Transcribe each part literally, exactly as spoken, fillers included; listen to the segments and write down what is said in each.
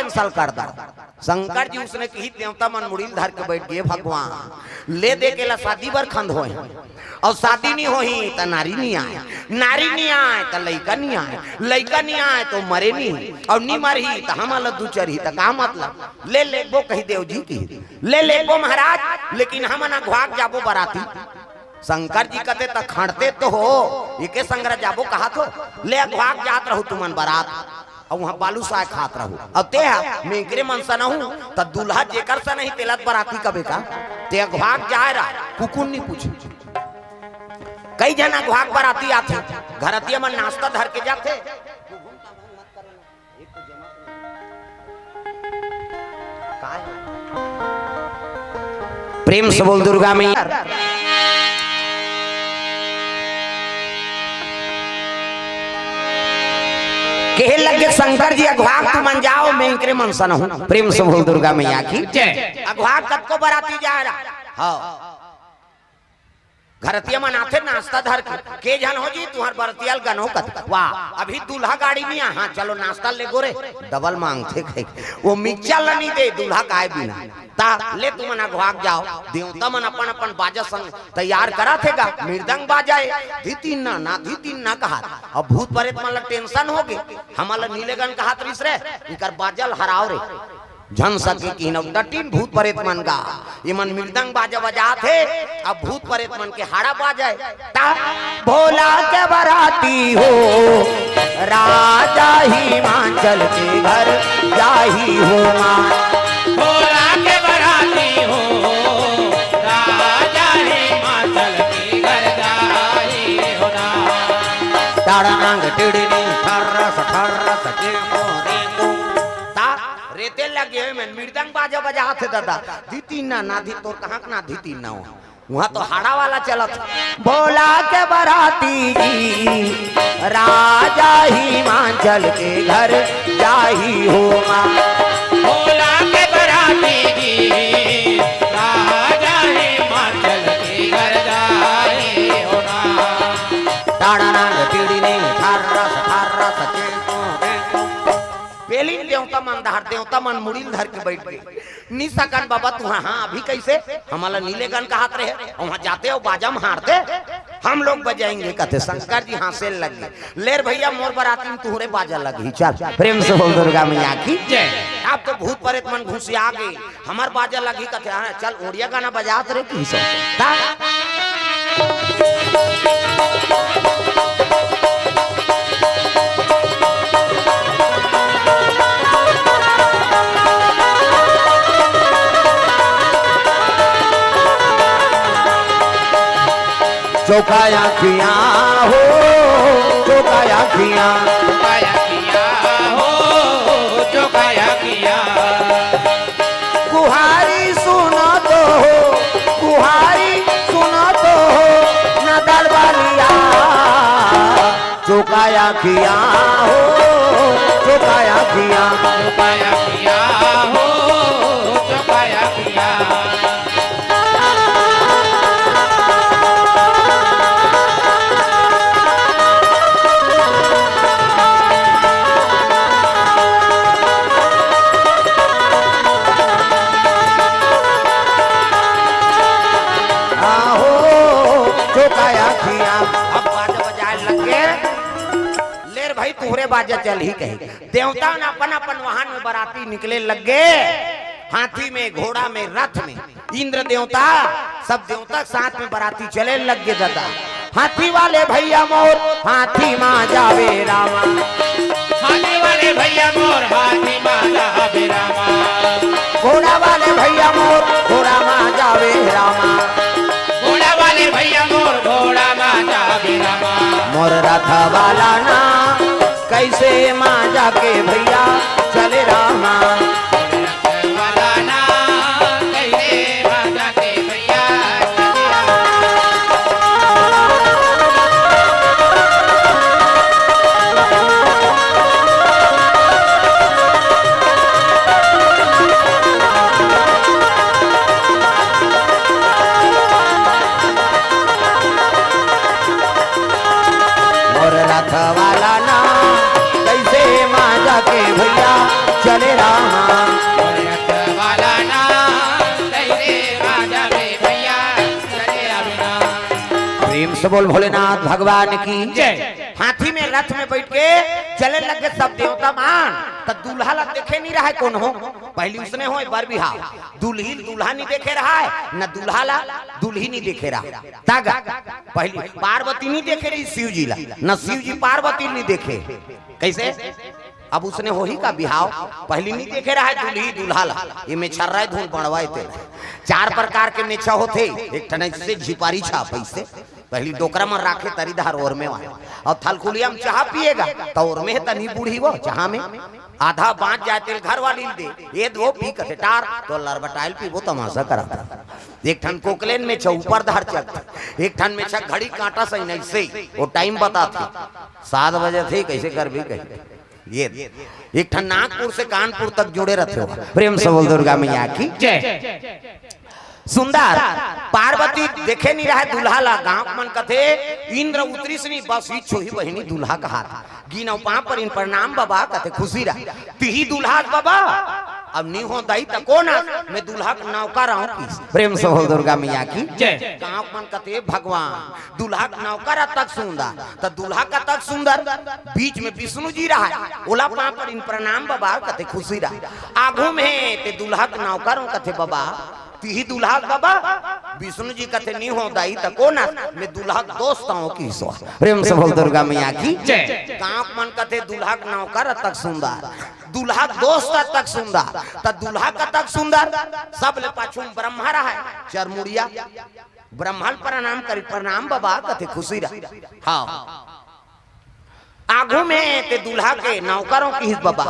cancel कर दव। शंकर जी उसने कही, देवता मन मुड़ी ल धर के बैठ गे, भगवान, ले दे के ला शादी बर खंद होय हे, अउ शादी नी होही त नारी नी आय, नारी नी आय त लइका नी आय, लइका नी आय त मरे नी, अउ नी मरही त हमन ला दू चरही त का मतलब? ले लेगबो कही देव जी की, ले लेगबो महाराज, लेकिन हमन अघवाक जाबो बराती। शंकर जी कथे, त खंड़ते तो हो, एके संघरा जाबो कहत हो, ले अघवाक जात रहू तुमन बरात, अउ उहाँ बालूसाय खात रहू, अउ ते ह मेंकरे मन सन हूँ, त दूल्हा जेकर सन ही तेला त बराती कबे का, ते अघवाक जाय रहा, कुकुर नी पूछे। कई झन अघवाक बराती आथे, घरतिया मन नाश्ता धर के जाथे। प्रेम से बोल दुर्गा मैया। कहे लगे शंकर जी, अघवाक तुमन जाव, मेंकरे मन सन हूँ। प्रेम से बोल दुर्गा मैया की। जय। अघवाक कतको बराती जाय रहा। हाँ। घरतिया मन आथे नाश्ता धर के, के झन हो जी, तुंहर बरतिया ल गनो कथे। वाह, अभी दूल्हा गाड़ी में आ, हाँ, चलो नाश्ता लेगो रे, डबल मांगथे खाए के। वो मिक्सचर ल नी दे, दूल्हा गाय बिना। त ले तुमन अघवाक जाव, देवता मन अपन अपन बाजा संग तैयार करत हे गा, मृदंग बाजा हे, धितिन्ना ना, धितिन्ना कहत। अब भूत परेत मन ल tension हो गे, हमन ल नी लेगन कहत रिहिस रे, इकर बाजा ल हराव रे। झन सके किहिन अउ डटिन भूत परेत मन गा। ये मन मृदंग बाजा बजात हे, अब भूत परेत मन के हाड़ा बाजे। ता भोला के बराती हो, राजा हिमाचल के घर जाही हो माँ। भोला के बराती हो, राजा हिमाचल के घर जाही हो ना। ताड़ा नांग टिड़नी ठर्रस ठर्रस के मोरे को। ता रेते लगे में मृदंग बाजा बजात हे दादा। धितिन्ना ना धी तोर कहाँ के ना धितिन्ना हो। उहाँ तो हाड़ा वाला चलत। भोला के बराती जी, राजा हिमाचल के घर जाही हो माँ। भोला के बराती जी, राजा हिमाचल के घर जाही हो ना। ताड़ा नांग टिड़नी ठर्रस ठर्रस के को। पेलिन देवता मन डहर, देवता मन मुड़ी ल धर के बैठ गे। नी सकन बाबा तुंहर, हाँ, अभी कइसे? हमन ल नी लेगन कहत रहे, उहाँ जाते अउ बाजा म हारते, हम लोग बजाएंगे कथे। शंकर जी हाँसे लगही। ले रे भइया, मोर बराती म तुंहरे बाजा लगही, चल। प्रेम से बोल दुर्गा मैया की। जय। अब तो भूत परेत मन घुसिया गे, हमर बाजा लगही कथे, हाँ, चल ओड़िया गाना बजात रे किहिस। ता चौका आँखियाँ हो, चौका आँखियाँ। चौका आँखियाँ हो, चौका आँखियाँ। कुहारी सुनत हो, कुहारी सुनत हो, ना दरबारिया। चौका आँखियाँ हो, चौका आँखियाँ। चौका आँखियाँ हो, चौका आँखियाँ। आहो, चौका आँखियाँ। अब बाजा बजाए लग गे। ले रे भाई, तुंहरे बाजा चलही कहे। देवता मन अपन अपन वाहन में बराती निकले लग गे, हाथी में, घोड़ा में, रथ में। इंद्र देवता, सब देवता के साथ में बराती चले लग गे दादा। हाथी वाले भइया मोर, हाथी मा जावे रामा। हाथी वाले भइया मोर, हाथी मा जावे रामा। घोड़ा वाले भइया मोर, घोड़ा मा जावे रामा। घोड़ा वाले भइया मोर, घोड़ा मा जावे रामा। मोर रथ वाला ना, कइसे मा जाके भइया चले रामा। मोर रथ वाला ना, कइसे मा जाके भइया चले रामा। मोर रथ वाला ना, कइसे मा जाके भइया चले वाला नाम तैरे राजा में भैया, चले अविनाश। प्रेम से बोल भोलेनाथ भगवान की। जय। हाथी में रथ में बैठ के चले लगे सब देवता मान, त दूल्हा ला देखे नहीं रहा है कौन हो। पहली उसने होय बर बिहाव, दुल्ही दूल्हा नहीं देखे रहा है, न दूल्हा ला दुल्ही नहीं देखे रहा। तग पहली पार्वती नहीं देखे रही शिव जी ला, न शिव जी पार्वती नहीं देखे। कैसे? अब उसने होही का बिहाव, पहली नहीं देखे रहा है दुल्ही दूल्हा ला। ये मेछर्रा धुन बड़वाए ते। चार प्रकार के मेछा होथे, एक ठन ऐसे झिपारी छाप ऐसे, पहली डोकरा मन राखे तरी धार ओर में वाला, और थलकुलिया में चाह पिएगा तो ओर में तनी बूढ़ी वो चाह में आधा बांच जाए तेल घर वाली दे, ये दो पी कथे टार तो लरबटाइल पीबो तमाशा कराता। एक ठन कोकलेन मेछा ऊपर धार चलता, एक ठन मेछा घड़ी कांटा सही नहीं सही, वो टाइम बताथे, सात बजे थे, कैसे कर भी कही। ये एक ठन नागपुर से कानपुर तक जुड़े रहते हो। प्रेम से बोल दुर्गा मैया की। जय। सुंदर पार्वती देखे नहीं रहे दूल्हा ला, गांव मन कथे इंद्र उतरिस नहीं, बस इच्छो ही बहिनी दूल्हा कहा था। गिनव पांव पर इन प्रणाम बाबा, कथे खुशी रहा। तिही दूल्हा बाबा, अब नी हो दाई त कोन आस, मैं दूल्हा के नौकर आऊं किस। प्रेम से बोल दुर्गा मैया की। जय। गांव मन कथे भगवान दूल्हा के नौकर अतक सुंदर, त दूल्हा का तक सुंदर, बीच में विष्णु जी रहा, ओला पांव पर इन प्रणाम बाबा, कथे खुशी रहा। आगू में ते दूल्हा के नौकर हूं, कथे बाबा, तिही दूल्हा बाबा, विष्णु जी कथे नी हो दाई त कोन आस, मैं दूल्हा के दोस्त आऊं किस। प्रेम से बोल दुर्गा मैया की। जय। गांव मन कथे दूल्हा के नौकर अतक सुंदर, दूल्हा के दोस्त अतक सुंदर, त दूल्हा का तक सुंदर, सब ले पाछू में ब्रह्मा रहा है, चरमुड़िया, ब्रह्मा ल प्रणाम करी, प्रणाम बाबा, कथे खुशी रहा। हाँ। आगू में ते दूल्हा के नौकर हूं किस बाबा,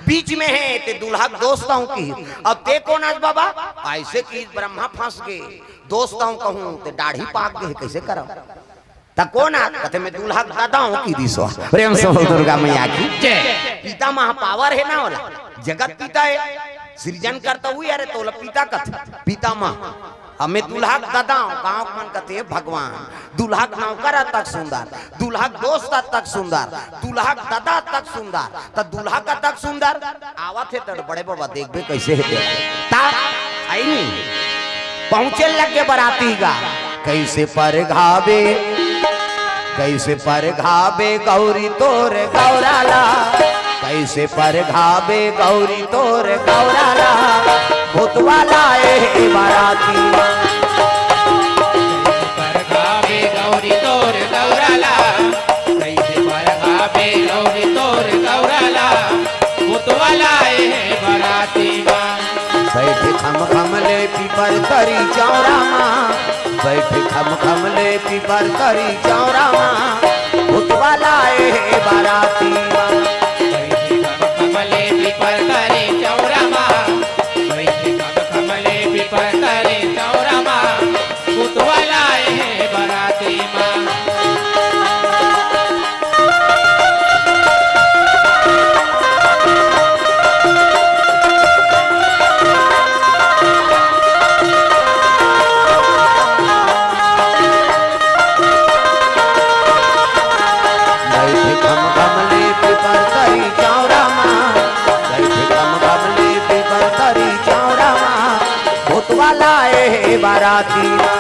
बीच में हे ते दूल्हा के दोस्त हूं किस, अब ते कोन आस बाबा? ऐसे किस ब्रह्मा फंस गे, दोस्त हूं कहूं ते दाढ़ी पाक गे, कैसे करव? त कोन आस? कथे मैं दूल्हा के ददा हूं किस दिसवा। प्रेम से बोल दुर्गा मैया की। जय। पितामह पावर हे ना ओला, जगत पिता हे, सृजन करता हुई, अरे तोला पिता कथे, पितामह। अब मैं दूल्हा के ददा हूं, गांव मन कथे भगवान, दूल्हा के नौकर अतक सुंदर, दूल्हा के दोस्त अतक सुंदर, दूल्हा के ददा अतक सुंदर, त दूल्हा का तक सुंदर आवत हे त बड़े बाबा देखबे कैसे हे तेला। ता आई नहीं पहुंचे लगे बराती गा, कैसे परघाबे, कैसे परघाबे गौरी तोर गौरा ला, कैसे परघाबे गौरी तोर गौरा ला, भूतवा लाए हे बराती। परघाबे गौरी तोर गौरा ला, कैसे परघाबे गौरी तोर गौरा ला, भूतवा लाए हे बराती मा। बैठे खम खम ले पीपर तरी चौरा मा, बैठे खम खम ले पीपर तरी चौरा मा, भूतवा लाए हे बराती मा। बैठे खम खम ले पीपर तरी चौरा मा, बैठे खम खम ले पीपर तरी चौरा मा, भूतवा लाए हे बराती मा। बैठे खम खम ले पीपर तरी चौरा मा, बैठे खम खम ले पीपर तरी चौरा मा, भूतवा लाए हे बराती मा।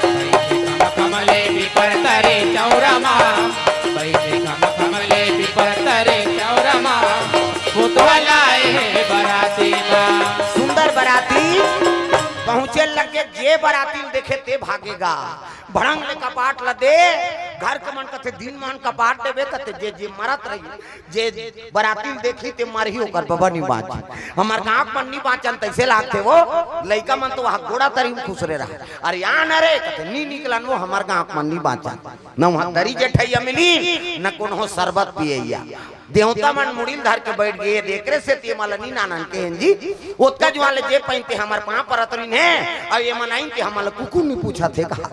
बैठे खम खम ले पीपर तरी चौरा मा, बैठे खम खम ले पीपर तरी चौरा मा, भूतवा लाए हे बराती मा। सुंदर बराती पहुंचे लगे, जे बराती ल देखे ते भागेगा। भड़ंग ले कपाट ल दे, घर के मन कथे दिन मान कपाट देबे कथे, जे जे मरत रही, जे बराती ल देखी ते मरही, ओकर बबा नी बांची। हमर गांव के मन नी बांचन तैसे लागथे वो, लइका मन तो वहां गोड़ा तरी में खुसरे रहा। अरे आन रे कथे नी निकलन वो, हमर गांव के मन नी बांचन। न वहां दरी जेठैया मिली, न कोनो शरबत पियैया। देवता मन मुड़ी ल धर के बैठ गे, एकरे सेती एमन ल नी नानन केहेन जी। ओतका जुवार ले जे पहिन ते हमर पांव परत रिन हे, अउ एमन आइन ते हमन ल कुकुर नी पूछत हे कहा।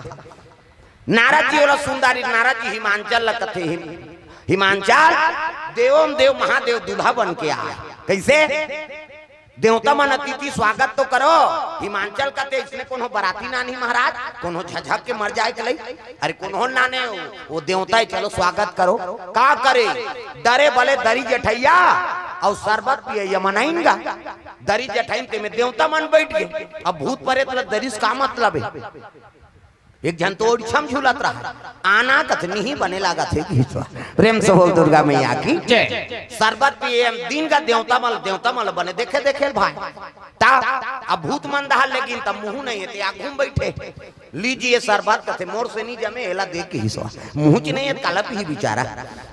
नारद जी ओला सुंदरी, नारद जी हिमांचल ल कथे हिम-, हिमांचल, देवों में देव महादेव दूल्हा बन के आय। कैसे? देवता मन अतिथि स्वागत तो करो। हिमांचल कथे इसने कोनो बराती नानी महाराज, कोनो झझक के मर जाए के लई। अरे कोनो नाने हो, वो देवता हे, चलो स्वागत करो। का करे? डरे बले दरी जेठैया, अउ सरबत पिए यमनाइन गा। दरी जठाइन ते में देवता मन बइठ गे। अब भूत परेत ल दरिस का मतलब हे? एक झन तो ओड़छम झूलत रहा, आना कथनी ही बने लागत हे कि हिसवा। प्रेम से बोल दुर्गा मैया की। जय। सरबत पिए हम दिन गा देवता मन, देवता मन बने देखे देखे भाई। ता अब भूत मन दहार लेगिन त मुहूं नहीं हे ते आगू म बइठे। लीजिए सरबत कथे, मोर से नहीं जमे, एला दे के हिसवा। मुहूं च नहीं हे त काला पीही बिचारा।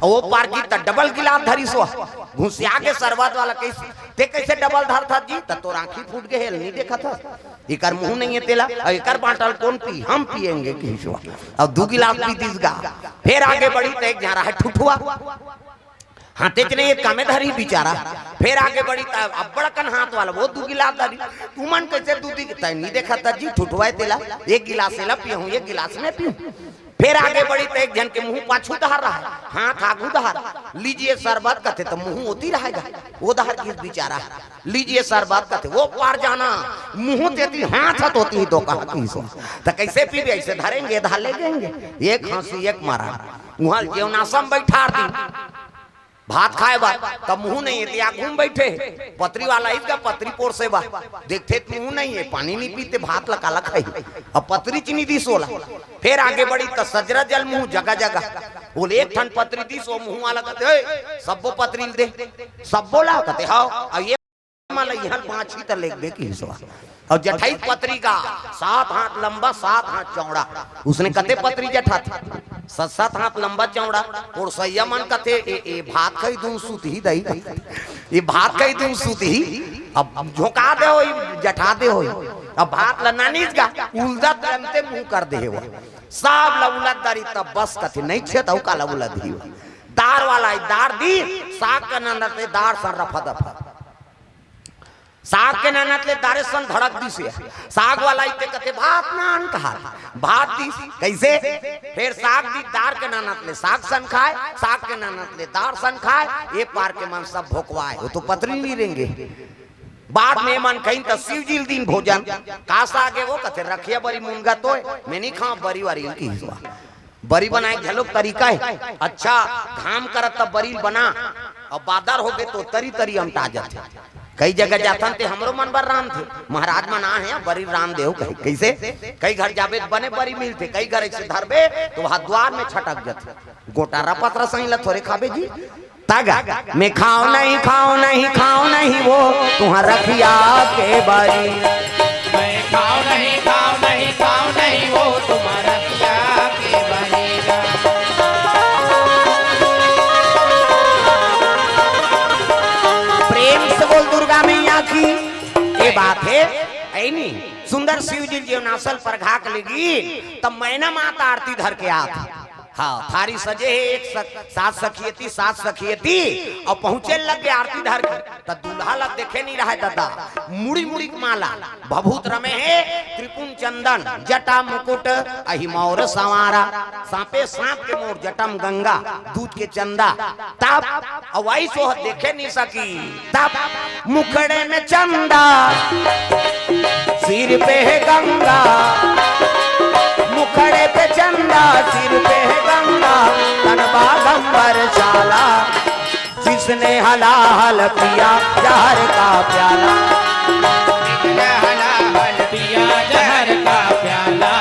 अउ ओ पार की त डबल गिलास धरिस वा। घुसिया के सरबत वाला कहिस, ते कइसे डबल धरथस जी? त तोर आंखी फूट गे हे, नहीं देखत हस। एकर मुहूं नहीं हे तेला, अउ एकर बांटल कोन पी? हम पिएंगे कहिस वा। अउ दू गिलास पी दिस गा। फेर आगे बढ़ी त एक झन रहा ठुठुआ। हाथे च नहीं हे, कमे धरी बिचारा। फेर आगे बढ़ी त अब्बड़ अकन हाथ वाला, वो दू गिलास धरी। तुमन कइसे दू दी? तैं नहीं देखत हस जी, ठुठुआ हे तेला। एक गिलास एला पीहूं, एक गिलास मैं पीहूं। फेर आगे बढ़ी त एक झन के मुहूं पाछू दहार रहा, हाथ आगू दहार। लीजिए सरबत कथे त मुहूं ओती रहेगा, ओ दहार गिस बिचारा। लीजिए सरबत कथे, वो पार जाना, मुहूं तेती, हाथ ह तोती ही तो कहा कि हिसवा। त कइसे पीबे? अइसे धरेंगे, धार ले जाएंगे। एक हंसी, एक मरा। उहां जेवनासम बइठार दी। भात खाए बर, त मुहूं नहीं हे, ते आगू म बइठे हे। पतरी वाला आइस गा, पतरी पोरसे बर। देखथे त मुहूं नहीं हे, पानी नहीं पीथे, भात ल काला खाही। अब पतरी च नहीं दिस ओला। फेर आगे बढ़ी त सजरा जल मुहूं जगह जगह। ओले एक ठन पतरी दिस, ओ मुहूं वाला कथे, "ए, सब्बो पतरी ल दे।" सब्बो ला कथे, "हव।" अउ ये मन ल इहां बांचही त लेगबे कहिस वा। अउ जठाइस पतरी गा, सात हाथ लंबा, सात हाथ चौड़ा। उसने कते पतरी जठाथे? सात, सात हाथ लंबा चौड़ा। पोरसइया मन कथे, "ए, ए भात खाही धुन सुतही दाई।" ए भात खाही धुन सुतही। अब झोंका दे होही, जठा दे होही। अब भात ल नानिस गा, उलदत रंगते मुंह कर दे हे वा। सब ल उलद दारी तब बस कथे, "नहीं छे त अउ काला उलदही वा।" दार वाला ही दार दी, साग के ननत ले दार सन रफा दफा। साग के ननत ले दारे सन धड़क दिस हे। साग वाला इते कथे, "भात नान," कहा, भात दिस। कइसे? फेर साग दिस, दार के ननत ले साग सन खाय, साग के ननत ले दार सन खाय। ए पार के मन सब भोकवाय, ओ तो पतरी नहीं रेंगे। बाद में मन कहिन त शिव जी ल दिन भोजन। का साग हे वो? कथे, "रखिया बरी मुनगा तोय, मैं नहीं खांव बरी वारी," कहिस वा। बरी बनाय के घलोक तरीका हे। अच्छा, घाम करत त बरी ल बना, अउ बादर होगे त तरी तरी अमटा जाथे। कई जगह जाथन ते हमरो मन बर रांधथे, महाराज मन आ हे, बरी रांध देव कहे। कइसे? कई घर जाबे त बने बरी मिलथे, कई घर अइसे धरबे त वहां द्वार में छटक जाथे। गोटा रपत रसई ल थोरे खाबे जी। त गा, "मैं खांव नहीं, खांव नहीं, खांव नहीं वो तुंहर रखिया के बरी।" मैं खांव नहीं, खांव नहीं, खांव नहीं वो तुंहर रखिया के बरी। प्रेम से बोल दुर्गा मैया की। ए बात हे, ऐ नी? सुंदर शिव जी जेवनासल परघा के लेगिन, त मैना माता आरती धर के आत हे। हाँ, थारी सजे हे एक सख-, सात सखियती, सात सखियती, अउ पहुंचे लगे आरती धर के, त दूल्हा ला देखे नहीं रहय ददा, मुड़ी मुड़ी के माला, भभूत रमे हे, त्रिपुंड चंदन, जटा मुकुट, अहि मौर संवारा, सांपे सांप के मोर, जटम गंगा, दूध के चंदा, तब अउ अइस ओह देखे नहीं सकी। तब मुखड़े में चंदा, सिर पे है गंगा। मुखड़े पे चंदा, सिर पे है गंगा। तन बागंबर चाला, जिसने हलाहल पिया जहर का प्याला। जिसने हलाहल पिया जहर का प्याला।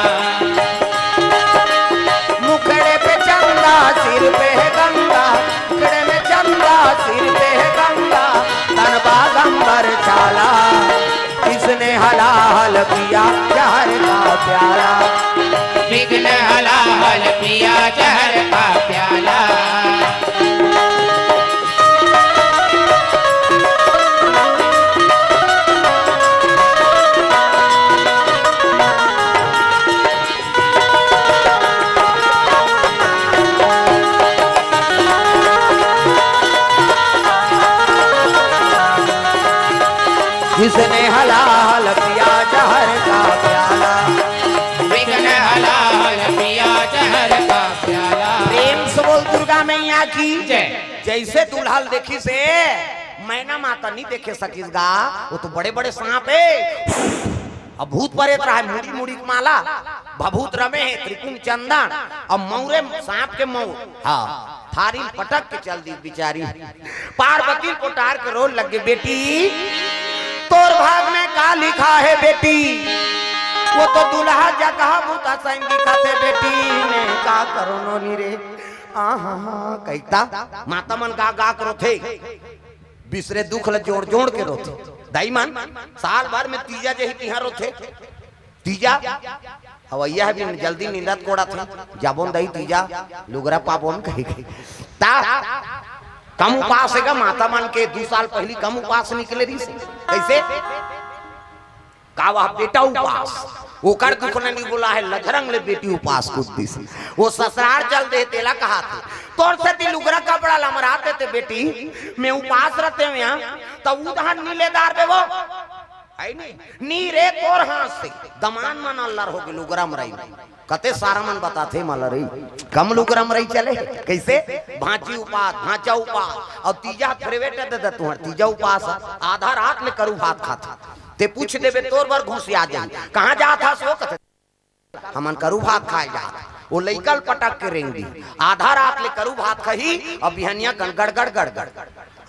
मुखड़े पे चंदा, सिर पे है गंगा। मुखड़े में चंदा, सिर पे है गंगा, तन बागंबर चाला। किसने हलाहल पिया जहर का प्याला? विघ्न हलाहल पिया जहर का प्याला। जिसने हलाहल पिया जहर का प्याला। विघ्न हलाहल पिया जहर का प्याला। प्रेम से बोल दुर्गा मैया की जय। जइसे दूल्हा ल देखिस हे, मैना माता नहीं देखे सकिस गा, वो तो बड़े बड़े सांप हे। अब भूत परेत रहय, मुड़ी मुड़ी के माला, भभूत रमे हे, त्रिकुंड चंदन, अब मौरे सांप के मौर। हाँ, थारी पटक के चल दी बिचारी। पार्वती कोटार के रोन लगे, "बेटी, तोर भाग में का लिखा है बेटी? वो तो दुल्हा जगह भूता सैन दिखत हे बेटी, मैं का करो नोनी रे।" आहा, कहिता माता मन गा गा के रोथे, बिसरे दुख ल जोड़ जोड़ के रोथे। दाई मन साल भर में तीजा जही तिहार रोथे। तीजा, अवइया ह भी जल्दी नींदत कोड़त हे, "जाबोन दाई तीजा, लुगरा पाबोन," कहिके। ता कम उपास हे गा माता मन के, दू साल पहिली कम उपास निकले रहिस। कइसे? का वह बेटा उपास, ओकर दुख ल नी बोला हे, लझरंग ले बेटी उपास कूद दिस। वो ससरार चल दे, तेला कहाथे, "तोर सेती लुगरा कपड़ा ल मरा देते बेटी, मैं उपास रहते हूँ यहाँ, त उधार नी ले दार बे वो।" है नी? नी रे, तोर हाथ से दमान मन अल्लर हो गे लुगरा मरई। कते सारा मन बताथे मला रे, कम लुगरा मरई चले। कइसे? भांची उपास, भांचा उपास, अउ तीजा फेरवेट दे दे तुहर तीजा उपास, आधा रात ले करू भात खाथे। ते पूछ देबे तोर बर घुसिया जाही, "कहाँ जात हस वो?" कथे, "हमन करू भात खाए जात।" वो लइका ल पटक के रेंग दी, आधा रात ले करू भात खाही, अउ बिहनिया कन गड़गड़ गड़गड़।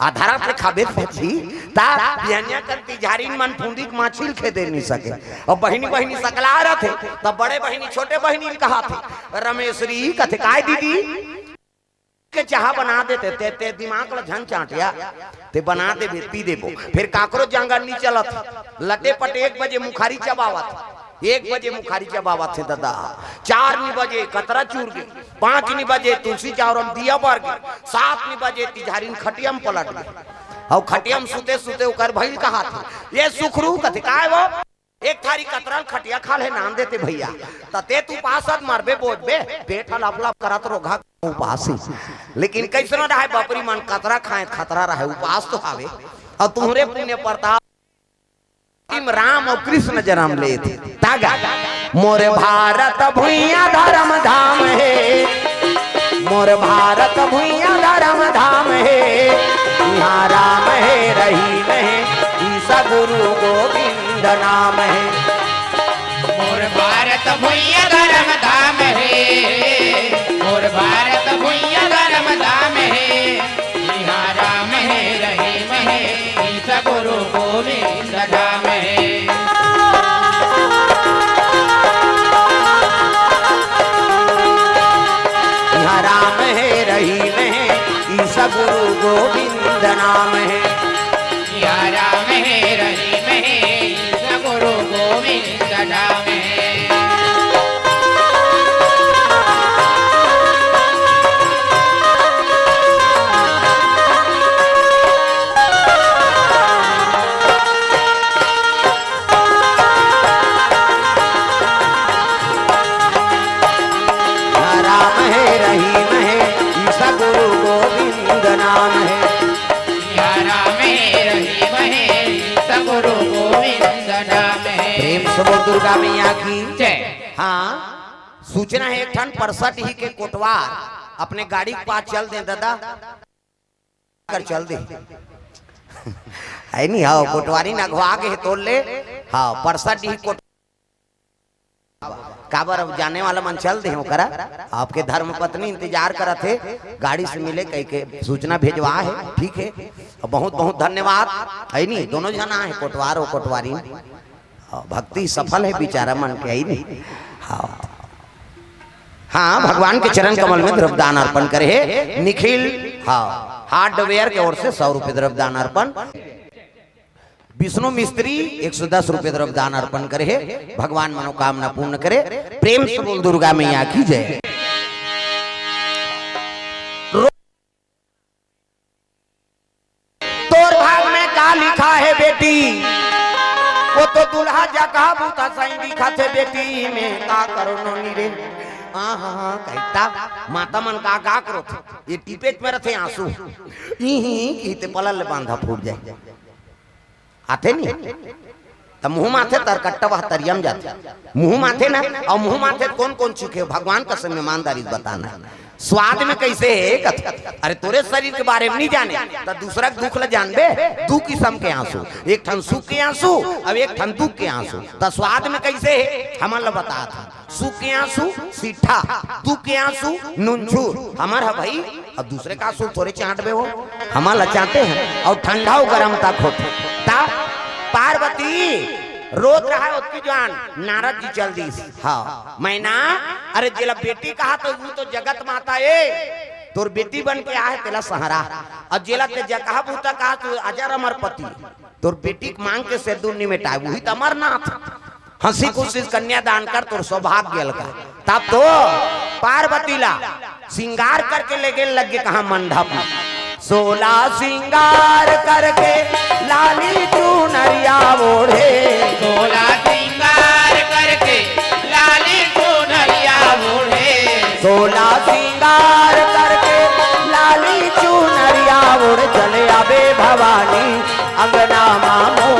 आधा रात ले खाबे पची, ता बिहनिया कन तिझारिन मन फुंदी के माछी ल खेदे नी सके। अउ बहिनी बहिनी सकला रथे, त बड़े बहिनी छोटे बहिनी ल कहाथे, "रमेशरी," कथे, "काय दीदी?" के चाहा बना देते, ते, ते दिमाग ल झन चाटिया, ते बना देबे, पी देबो। फेर काकरो जांगर नी चलत, लटे पटे एक बजे मुखारी चबावत, एक बजे मुखारी चबावत हे ददा, चार नी बजे कतरा चूर गे, पांच नी बजे तुलसी चावरम दिया बर गे, सात नी बजे तिझारिन खटियम पलट गे। अउ खटियम सुते सुते ओकर भइल कहाथे, "ये सुखरू," कथे, "काय वो?" "एक थारी कतरन खटिया खाल हे नान देते भइया।" "त ते तू पासत मरबे बोझबे, पेट ह लप लप करत रोघा उपासी।" लेकिन कइसनो रहे बपरी मन कतरा खाए खतरा रहे उपास तो हावे। अउ तुहरे पुण्य प्रताप राम अउ कृष्ण जनम लेथे। तागा, मोर भारत भुइयां धरम धाम हे, मोर भारत भुइयां धरम धाम हे, इहां राम हे रहीम हे, ईसा गुरु गोविंद नाम हे। मोर भारत भुइयां धरम धाम हे, मोर भारत भुइयां धरम धाम हे, इहां राम हे रहीम हे, ईसा गुरु गोविंद धाम हे। इहां राम हे रहीम हे, ईसा गुरु गोविंद नाम हे। इहां राम हे रहीम हे, ईसा गुरु गोविंद धाम हे। इहां राम हे रहीम हे, ईसा गुरु गोविंद नाम हे। इहां राम हे रहीम हे, ईसा गुरु गोविंद नाम हे। प्रेम से बोल दुर्गा मैया की। जय। हाँ, सूचना हे, एक ठन परसा डीही के कोटवार अपने गाड़ी के पास चल दे ददा, कर चल दे। है नी, हाँ, कोटवारी न अघवा गे हे तोल ले। हाँ, परसा डीही कोट-, काबर अब जाने वाला मन चल दे ओकरा। आपके धर्म पत्नी इंतजार करत हे, गाड़ी से मिले कहिके सूचना भेजवा हे। ठीक हे, बहुत बहुत धन्यवाद। है नी, दोनों झन आहे, कोटवार अउ कोटवारी। हाँ, भक्ति सफल हे बिचारा मन के, है नी? हाँ। हाँ, भगवान के चरण कमल में द्रव्यदान अर्पण करे हे निखिल, हाँ, हार्डवेयर के ओर से सौ रुपये द्रव्यदान अर्पण। विष्णु मिस्त्री एक सौ दस रुपये द्रव्यदान अर्पण करे हे, भगवान मनोकामना पूर्ण करे। प्रेम से बोल दुर्गा मैया की जय। तोर भाग में का लिखा हे बेटी? वो तो दुल्हा जगह भूता सही दिखत हे बेटी, मैं का करो नोनी रे। हाँ, हाँ, हाँ, कहिता माता मन का, का करो थे? ये टिपेट में रथे आंसू। ई ही की ते पलल ले बांधा फूट जाए। आथे नी? त मुंह माथे तरकट्टा वह तरिया म जाथे। मुंह माथे ना, अउ मुंह माथे कोन कोन चीखे, भगवान कसम ईमानदारी से बताना। स्वाद में कइसे हे? कथे, अरे तोरे शरीर के बारे में नी जाने, त दूसरा के दुख ल जानबे? दू किसम के आंसू, एक ठन सुख के आंसू, अउ एक ठन दुख के आंसू। त स्वाद में कइसे हे? हमन ल बतात हे। सु के आंसू सीठा, दू के आंसू नुनझुर। हमर ह भाई, अब दूसरे का आंसू थोरे चांटबे हो, हमर ला चांटे हैं। अउ ठंडा अउ गरम तक होथे। त पार्वती रोत रहा ओतकी जुवार, नारद जी चल दीस। हाँ, मैना, अरे जेला बेटी कहा त वो तो जगत माता ए, तोर बेटी बन के आहे तेला संहरा। अउ जेला ते जगहा बूता कहा तू अजर अमर पति, तोर बेटी के मांग के सेंदूर नी मेटाय, वही त अमरनाथ। हंसी खुशी कन्यादान कर, तोर सौभाग्य अलगा। तब तो पार्वती ला सिंगार करके ले गेल लगे कहा मंडप में। सोला सिंगार करके लाली चुनरिया ओढ़े। सोला सिंगार करके लाली चुनरिया ओढ़े। सोला सिंगार करके लाली चुनरिया ओढ़ चले आबे भवानी अंगना मामो।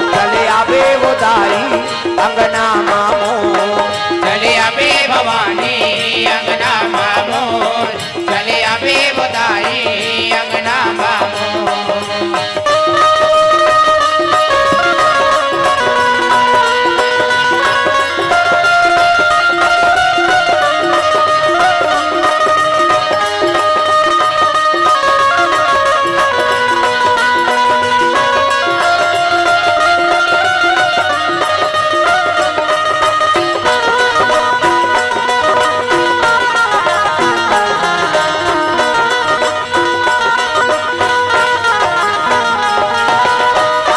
चले आबे वो दाई अंगना मामो। चले आबे भवानी अंगना मामो। चले आबे वो दाई अंगना मामो।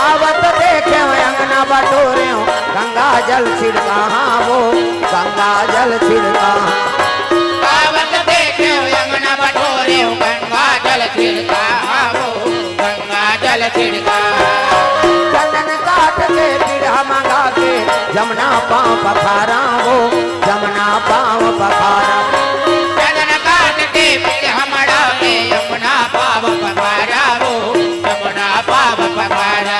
आवत देखे अंगना बटोरे, गंगा जल छिड़का, हाँ वो गंगा जल छिड़का। आवत देखे अंगना बटोरे, गंगा जल छिड़का, हाँ वो गंगा जल छिड़का। चंदन काठ के पीढ़ा मंगा के, जमुना पाँव पखारा वो, जमुना पाँव पखारा। चंदन काठ के पीढ़ा मंगा के, जमुना पाँव पखारा वो, जमुना पाँव पखारा।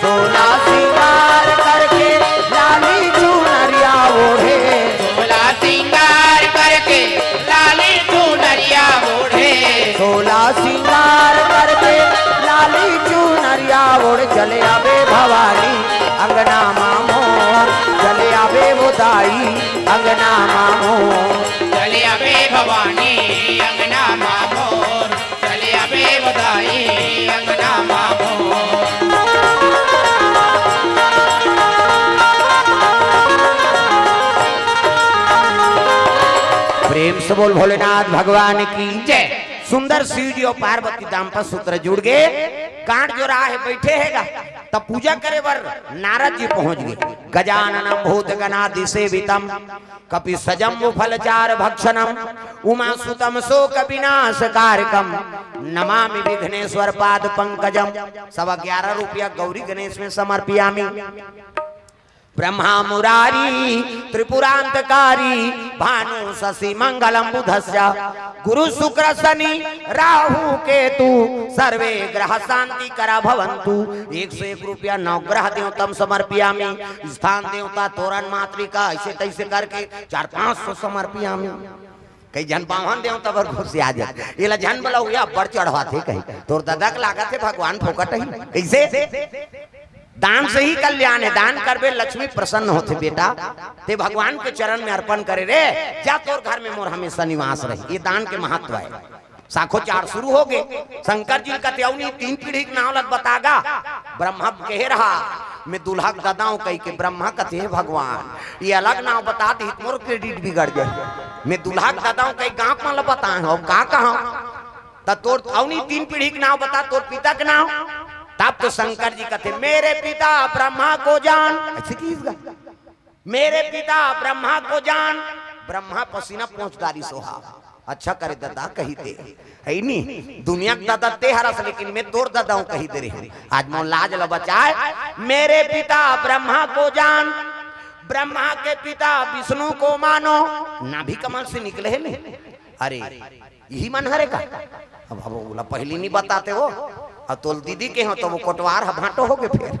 सोला सिंगार करके लाली चुनरिया ओढ़े। सोला सिंगार करके लाली चुनरिया ओढ़े। सोला सिंगार करके लाली चुनरिया ओढ़ चले आबे भवानी अंगना मामो। चले आबे वो दाई अंगना मामो। चले आबे भवानी अंगना मामो। चले आबे वो दाई अंगना मामो। प्रेम से बोल भोलेनाथ भगवान की जय। सुंदर शिव जी अउ पार्वती दाम्पत्य सूत्र जुड़ गे। कांट जो रहा है बैठे हैगा, तब पूजा करे बर नारद जी पहुंच गे। गजाननम भूत गणादि सेवितम कपि सजम्बु फलचार भक्षणम उमा सुतम शोक विनाश कारकम नमामि विघ्नेश्वर पाद पंकजम। सवा ग्यारह रुपया गौरी गणेश में समर्पियामि। ब्रह्मा मुरारी त्रिपुरांतकारी भानु शशि मंगलम बुधस्य गुरु शुक्र शनि राहु केतु सर्वे ग्रह शांति करा भवंतु। एक सौ एक रुपया नवग्रह देवतम समर्पियामि। स्थान देवता तोरण मातृका ऐसे तैसे करके चार पांच सौ समर्पियामि। कई झन बाम्हन देवता बर खुशिया जाथे, एला झन बला हुआ बड़ चढ़वाथे कही। तोर ददा के लागत हे भगवान फोकट ही। कैसे? दान से ही कल्याण है। दान करबे लक्ष्मी प्रसन्न होथे बेटा। ते भगवान के चरण में अर्पण करे रे, जा तोर घर में मोर हमेशा निवास रही। ये दान के महत्व है। साखोचार शुरू हो गे। शंकर जी कथे अउ नी तीन पीढ़ी के नाव लग बतागा। ब्रह्मा कहे रहा मैं दुल्हा के ददा हूं कही के। ब्रह्मा कथे हे भगवान ये अलग नाव बता दी, मोर credit बिगड़ जाए। मैं दुल्हा के ददा हूं कही गांव मन ल बताए हो का कहा। त तोर अउ नी तीन पीढ़ी के नाव बता, तोर पिता के नाव। तब तो शंकर जी कथे मेरे पिता ब्रह्मा को जान। ऐसे की इसका? मेरे पिता ब्रह्मा को जान। ब्रह्मा पसीना पोंछ डारी सोहा। अच्छा करे ददा कही दे। है नी? दुनिया के ददा ते हरस लेकिन मैं तोर ददा हूं कही दे रही। आज मोर लाज ल बचाए। मेरे पिता ब्रह्मा को जान। ब्रह्मा के पिता विष्णु को मानो। नाभि कमल से निकले है नहीं। अरे यही मन हरे का? अब अब ओला पहली नहीं बताते हो। अब तोल दीदी के हो तो वो कोटवार ह भांटो हो गए फिर।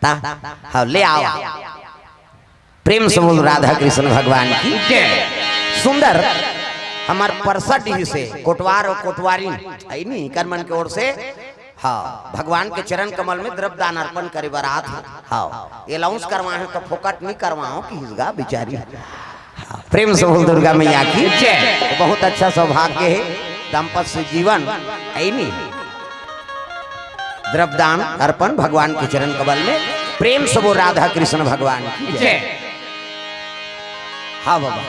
ता हाँ ले आओ। प्रेम से बोल राधा कृष्ण भगवान की जय। सुंदर हमार परसडी से कोटवार और कोटवारी आई नहीं कर मन के ओर से हाँ, भगवान के चरण कमल में द्रव्य दान अर्पण करे बर आत हे। हाँ, ये अनाउंस करवाए हंव त फोकट नहीं करवाओ कि हिसगा बिचारी। हाँ, प्रेम से बोल दुर्गा मैया की जय। बहुत अच्छा सौभाग्य हे, दाम्पत्य जीवन, है नी? द्रव्य दान अर्पण भगवान के चरण कमल में, प्रेम से बोल राधा कृष्ण भगवान की जय। जय। हाँ बाबा,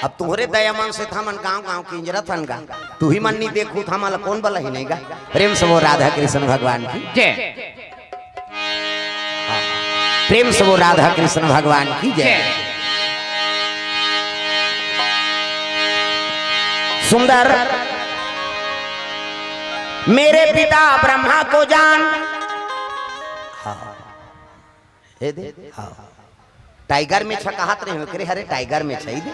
अब तुंहरे दया मन से त हमन गांव गांव किंजरत हन गा, तुही मन नहीं देखहू त हमन ला कोन बलाही नहीं गा। प्रेम से बोल राधा कृष्ण भगवान की जय। हाँ, प्रेम से बोल राधा कृष्ण भगवान की जय। जय। सुंदर, मेरे पिता ब्रह्मा को जान। हाँ। ए दे, हाँ। टाइगर में छ कहत रहे हो, एकरे हरे टाइगर में छ, ई दे।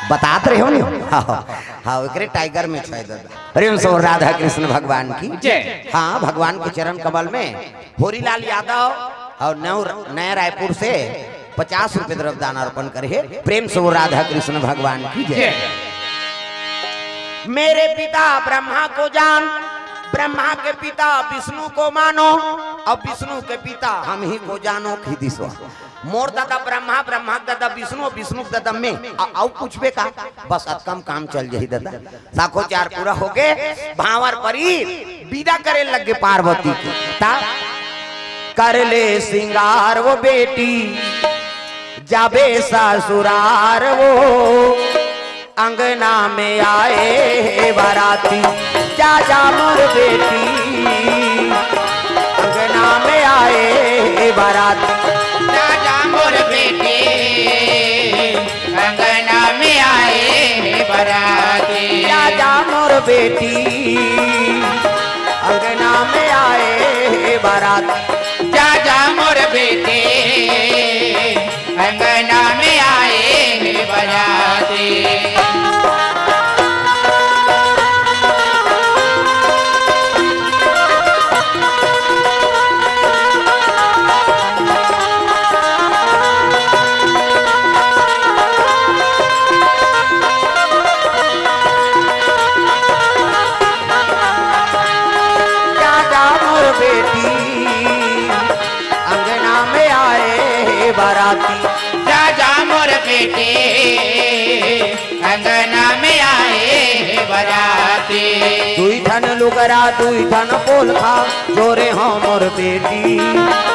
बतात रहे हो नी? हाँ, हाँ, एकरे टाइगर में छ, दादा। प्रेम से बोल राधा कृष्ण भगवान की। जय। हाँ, भगवान के चरण कमल में होरीलाल यादव अउ नव-, नया रायपुर से पचास रुपए द्रव्य दान अर्पण करे हे। प्रेम से बोल राधा कृष्ण भगवान की जय। जय। मेरे पिता ब्रह्मा को जान, ब्रह्मा के पिता विष्णु को मानो, अउ विष्णु के पिता हम ही को जानो, कहि दिस। मोर दादा ब्रह्मा, ब्रह्मा के दादा विष्णु, विष्णु के दादा मैं। अ-, अउ पूछबे का? बस अतका म काम चल जाही दादा। साखोचार पूरा होगे, भांवर परी, बिदा करे लगे पार्वती के। त कर ले सिंगार वो बेटी, जाबे ससुरार वो, अंगना में आए हे बाराती, जा जा मोर बेटी, अंगना में आए हे बाराती। जा जा मोर बेटी, अंगना में आए हे बाराती। जा जा मोर बेटी, अंगना में आए हे बाराती। जा जा मोर बेटी, अंगना में आए हे बाराती। जा जा मोर बेटी, अंगना में आए हे बाराती। जा जा मोर बेटी, अंगना में आए हे बाराती। दुई ठन लुगरा, दुई ठन पोलखा, जोरे हो मोर बेटी।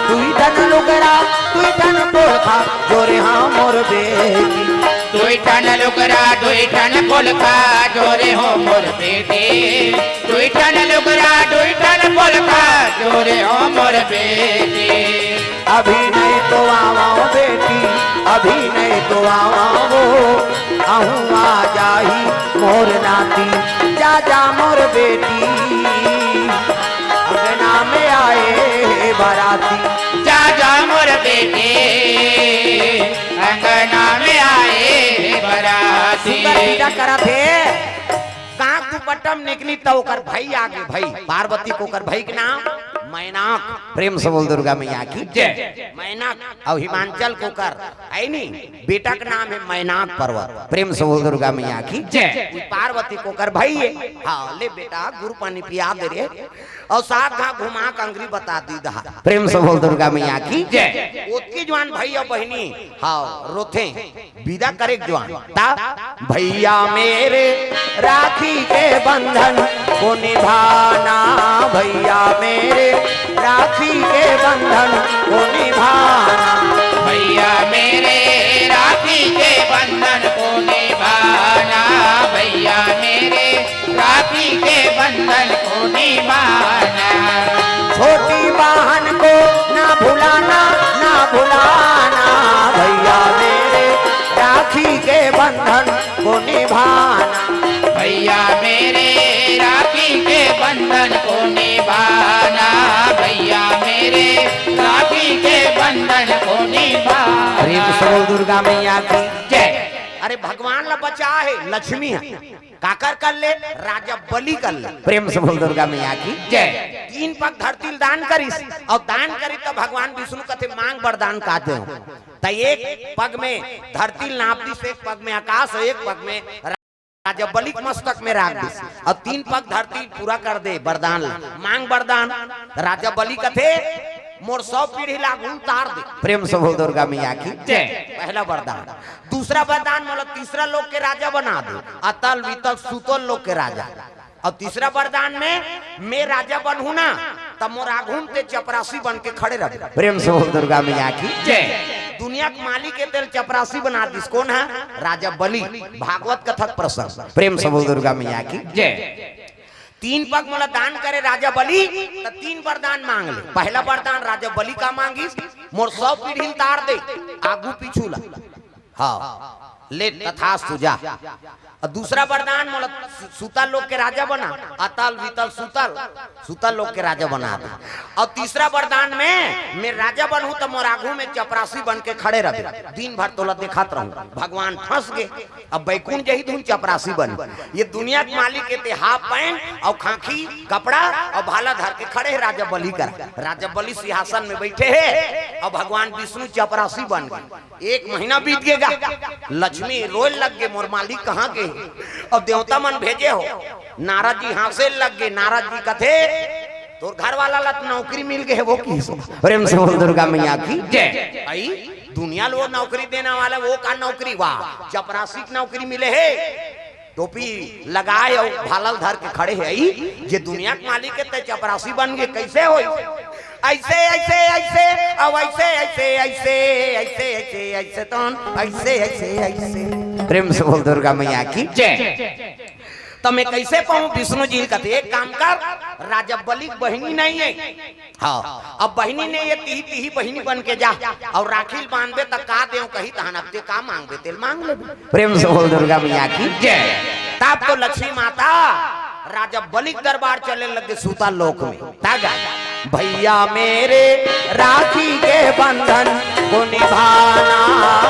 दुई ठन लुगरा, दुई ठन पोलखा, जोरे हो मोर बेटी। दुई ठन लुगरा, दुई ठन पोलखा, जोरे हो मोर बेटी। दुई ठन लुगरा, दुई ठन पोलखा, जोरे हो मोर बेटी। अभी नहीं तो आवा बेटी, अभी नहीं तो आवा वो, अहूँ आ जाही मोर नाती। जा जा मोर बेटी, अंगना में आए हे बाराती। जा जा मोर बेटी, अंगना में आए हे बाराती। सुंदर बिदा करत हे। कांख दुपट्टा म निकली त ओकर भाई आगे, भाई पार्वती के ओकर भाई के नाम मैनाक। प्रेम से बोल दुर्गा मैया की जय। मैनाक अउ हिमांचल के ओकर है नी, बेटा के नाम हे मैनाक पर्वत। प्रेम से बोल दुर्गा मैया की जय। उ पार्वती के ओकर भाई हे। हाँ, ले बेटा गुड़ पानी पिया दे रे, अउ सात घांव घुमा के अंगरी बता दी दहा। प्रेम से बोल दुर्गा मैया की जय। ओतकी जुवान भाई अउ बहिनी, हाँ, रोथे। बिदा करे के जुवान। त भैया मेरे राखी के बंधन को निभाना, भैया मेरे राखी के बंधन को निभाना। भैया मेरे राखी के बंधन को निभाना, भैया मेरे राखी के बंधन को निभाना। छोटी बहन को ना भुलाना, ना भुलाना, भैया मेरे राखी के बंधन को निभाना। भैया मेरे राखी के बंधन को निभाना, भैया मेरे राखी के बंधन को निभाना। प्रेम से बोल दुर्गा मैया की जय। अरे भगवान ला बचा हे, लक्ष्मी हे। काकर कर ले? राजा बलि कर ले। प्रेम से बोल दुर्गा मैया की जय। तीन पग धरती ल दान करिस, अउ दान करिस त भगवान विष्णु कथे मांग वरदान का दे। त एक पग में धरती ल नाप दिस, एक पग में आकाश, एक पग में राजा बलि के मस्तक में राख दिस। अउ तीन पग धरती पूरा कर दे वरदान ला। मांग वरदान। राजा बलि कथे, मोर सौ पीढ़ी ला आघू उतार दे। प्रेम से बोल दुर्गा मैया की जय। पहला वरदान। दूसरा वरदान, मोला तीसरा लोक के राजा बना दे, अतल वितल सुतल लोक के राजा। अउ तीसरा वरदान में मैं राजा बनहूं ना, त मोर आघू म तें चपरासी बन के खड़े रह। प्रेम से बोल दुर्गा मैया की जय। दुनिया के मालिक हे तेला चपरासी बना दिस। कोन हे? राजा बलि। भागवत कथा के प्रसंग। प्रेम से बोल दुर्गा मैया की जय। तीन पग मोला दान करे राजा बलि, त तीन वरदान मांग ले। पहला वरदान राजा बलि का मांगिस, मोर सौ पीढ़ी उतार दे, आघू पीछू ला। हाँ, ले तथास्तु जा। अउ दूसरा वरदान मोला सु-, सुतल लोक के राजा बना, अतल वितल सुतल, सुतल लोक के राजा बना दे। अउ तीसरा वरदान में मैं राजा बनहूं त मोर आघू में चपरासी बन के खड़े रह, दिन भर तोला देखत रहूं। भगवान फंस गे। अब बैकुंठ जही धुन चपरासी बन, ये दुनिया के मालिक हे तें हाफ पैंट अउ खांखी कपड़ा अउ भाला धर के खड़े हे राजा बलि कर। राजा बलि सिंहासन में बैठे हे अउ भगवान विष्णु चपरासी बन गे। एक महीना बीत गे गा, लक्ष्मी रोए लग गे, मोर मालिक कहाँ गे? अउ देवता मन भेजे हो, नारद जी हाँसे लग गे। नारद जी कथे, तोर घर वाला ला त नौकरी मिल गे हे, वो की सो। प्रेम से बोल दुर्गा मैया की जय। अई दुनिया ल वो नौकरी देने वाला, वो का नौकरी? वाह, चपरासी के नौकरी मिले हे। टोपी लगाए अउ भाला ल धर के खड़े हे। अई जे दुनिया के मालिक हे तें चपरासी बन गे, कैसे होई? ऐसे, ऐसे, ऐसे, अब ऐसे, ऐसे, ऐसे, ऐसे, ऐसे, ऐसे, तन, ऐसे, ऐसे, ऐसे। प्रेम से बोल दुर्गा मैया की जय। त मैं कैसे पाऊं? विष्णु जी कथे, एक काम कर, राजा बलि के बहिनी नहीं हे। हाँ, अब बहिनी नहीं हे, तिही तिही बहिनी बन के जा, अउ राखी ल बांधबे त का देंव कही, तहन अब तें का मांगबे, तेला मांग लेबे। प्रेम से बोल दुर्गा मैया की जय। तब तो लक्ष्मी माता राजा बलि के दरबार चले लगे सुतल लोक में। तागा, भैया मेरे राखी के बंधन को निभाना,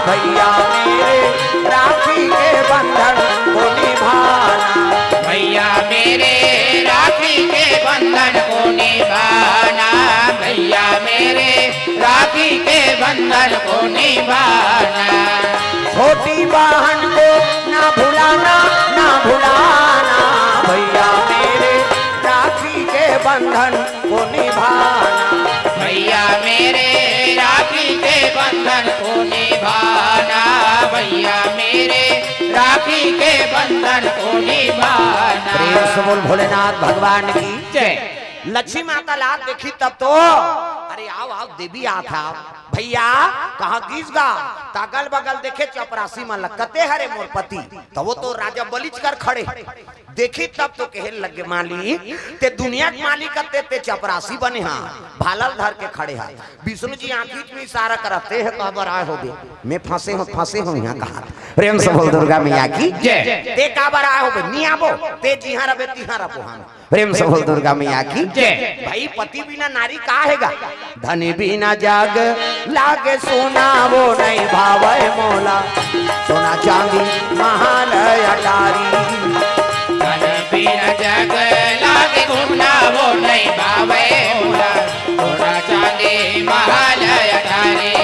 भैया मेरे राखी के बंधन को निभाना। भैया मेरे राखी के बंधन को निभाना, भैया मेरे राखी के बंधन को निभाना। छोटी बहन को ना भुलाना, ना भुलाना, भैया मेरे राखी के बंधन को निभाना। भैया मेरे राखी के बंधन को निभाना, भैया मेरे राखी के बंधन को निभाना। प्रेम से बोल भोलेनाथ भगवान की जय। लक्ष्मी माता ला देखी तब तो, अरे आव, आव, देवी आत हे, आव। भैया, कहाँ गिस गा? त अगल बगल देखे चपरासी मन ला, कते हरे मोर पति? त वो तो राजा बलि के कर खड़े। देखी तब तो कहे लगे, मालिक, तें दुनिया के मालिक हस, तें चपरासी बने हा, भाला ल धर के खड़े हा। विष्णु जी आंखी में इशारा करत हे, काबर आए होबे? मैं फंसे हों, फंसे हों इहाँ कहा। प्रेम से बोल दुर्गा मैया की जय। तें काबर आए होबे? नी आबो, तें जिहाँ रबे तिहाँ रबो हम। प्रेम से बोल दुर्गा मैया की जय। भाई, पति बिना नारी का हे गा? धन बिना जग लागे सुना, वो नहीं भावे मोला, सोना चांदी महाल अटारी। धन बिना जग लागे सुना, वो नहीं भावे मोला, सोना चांदी महाल अटारी।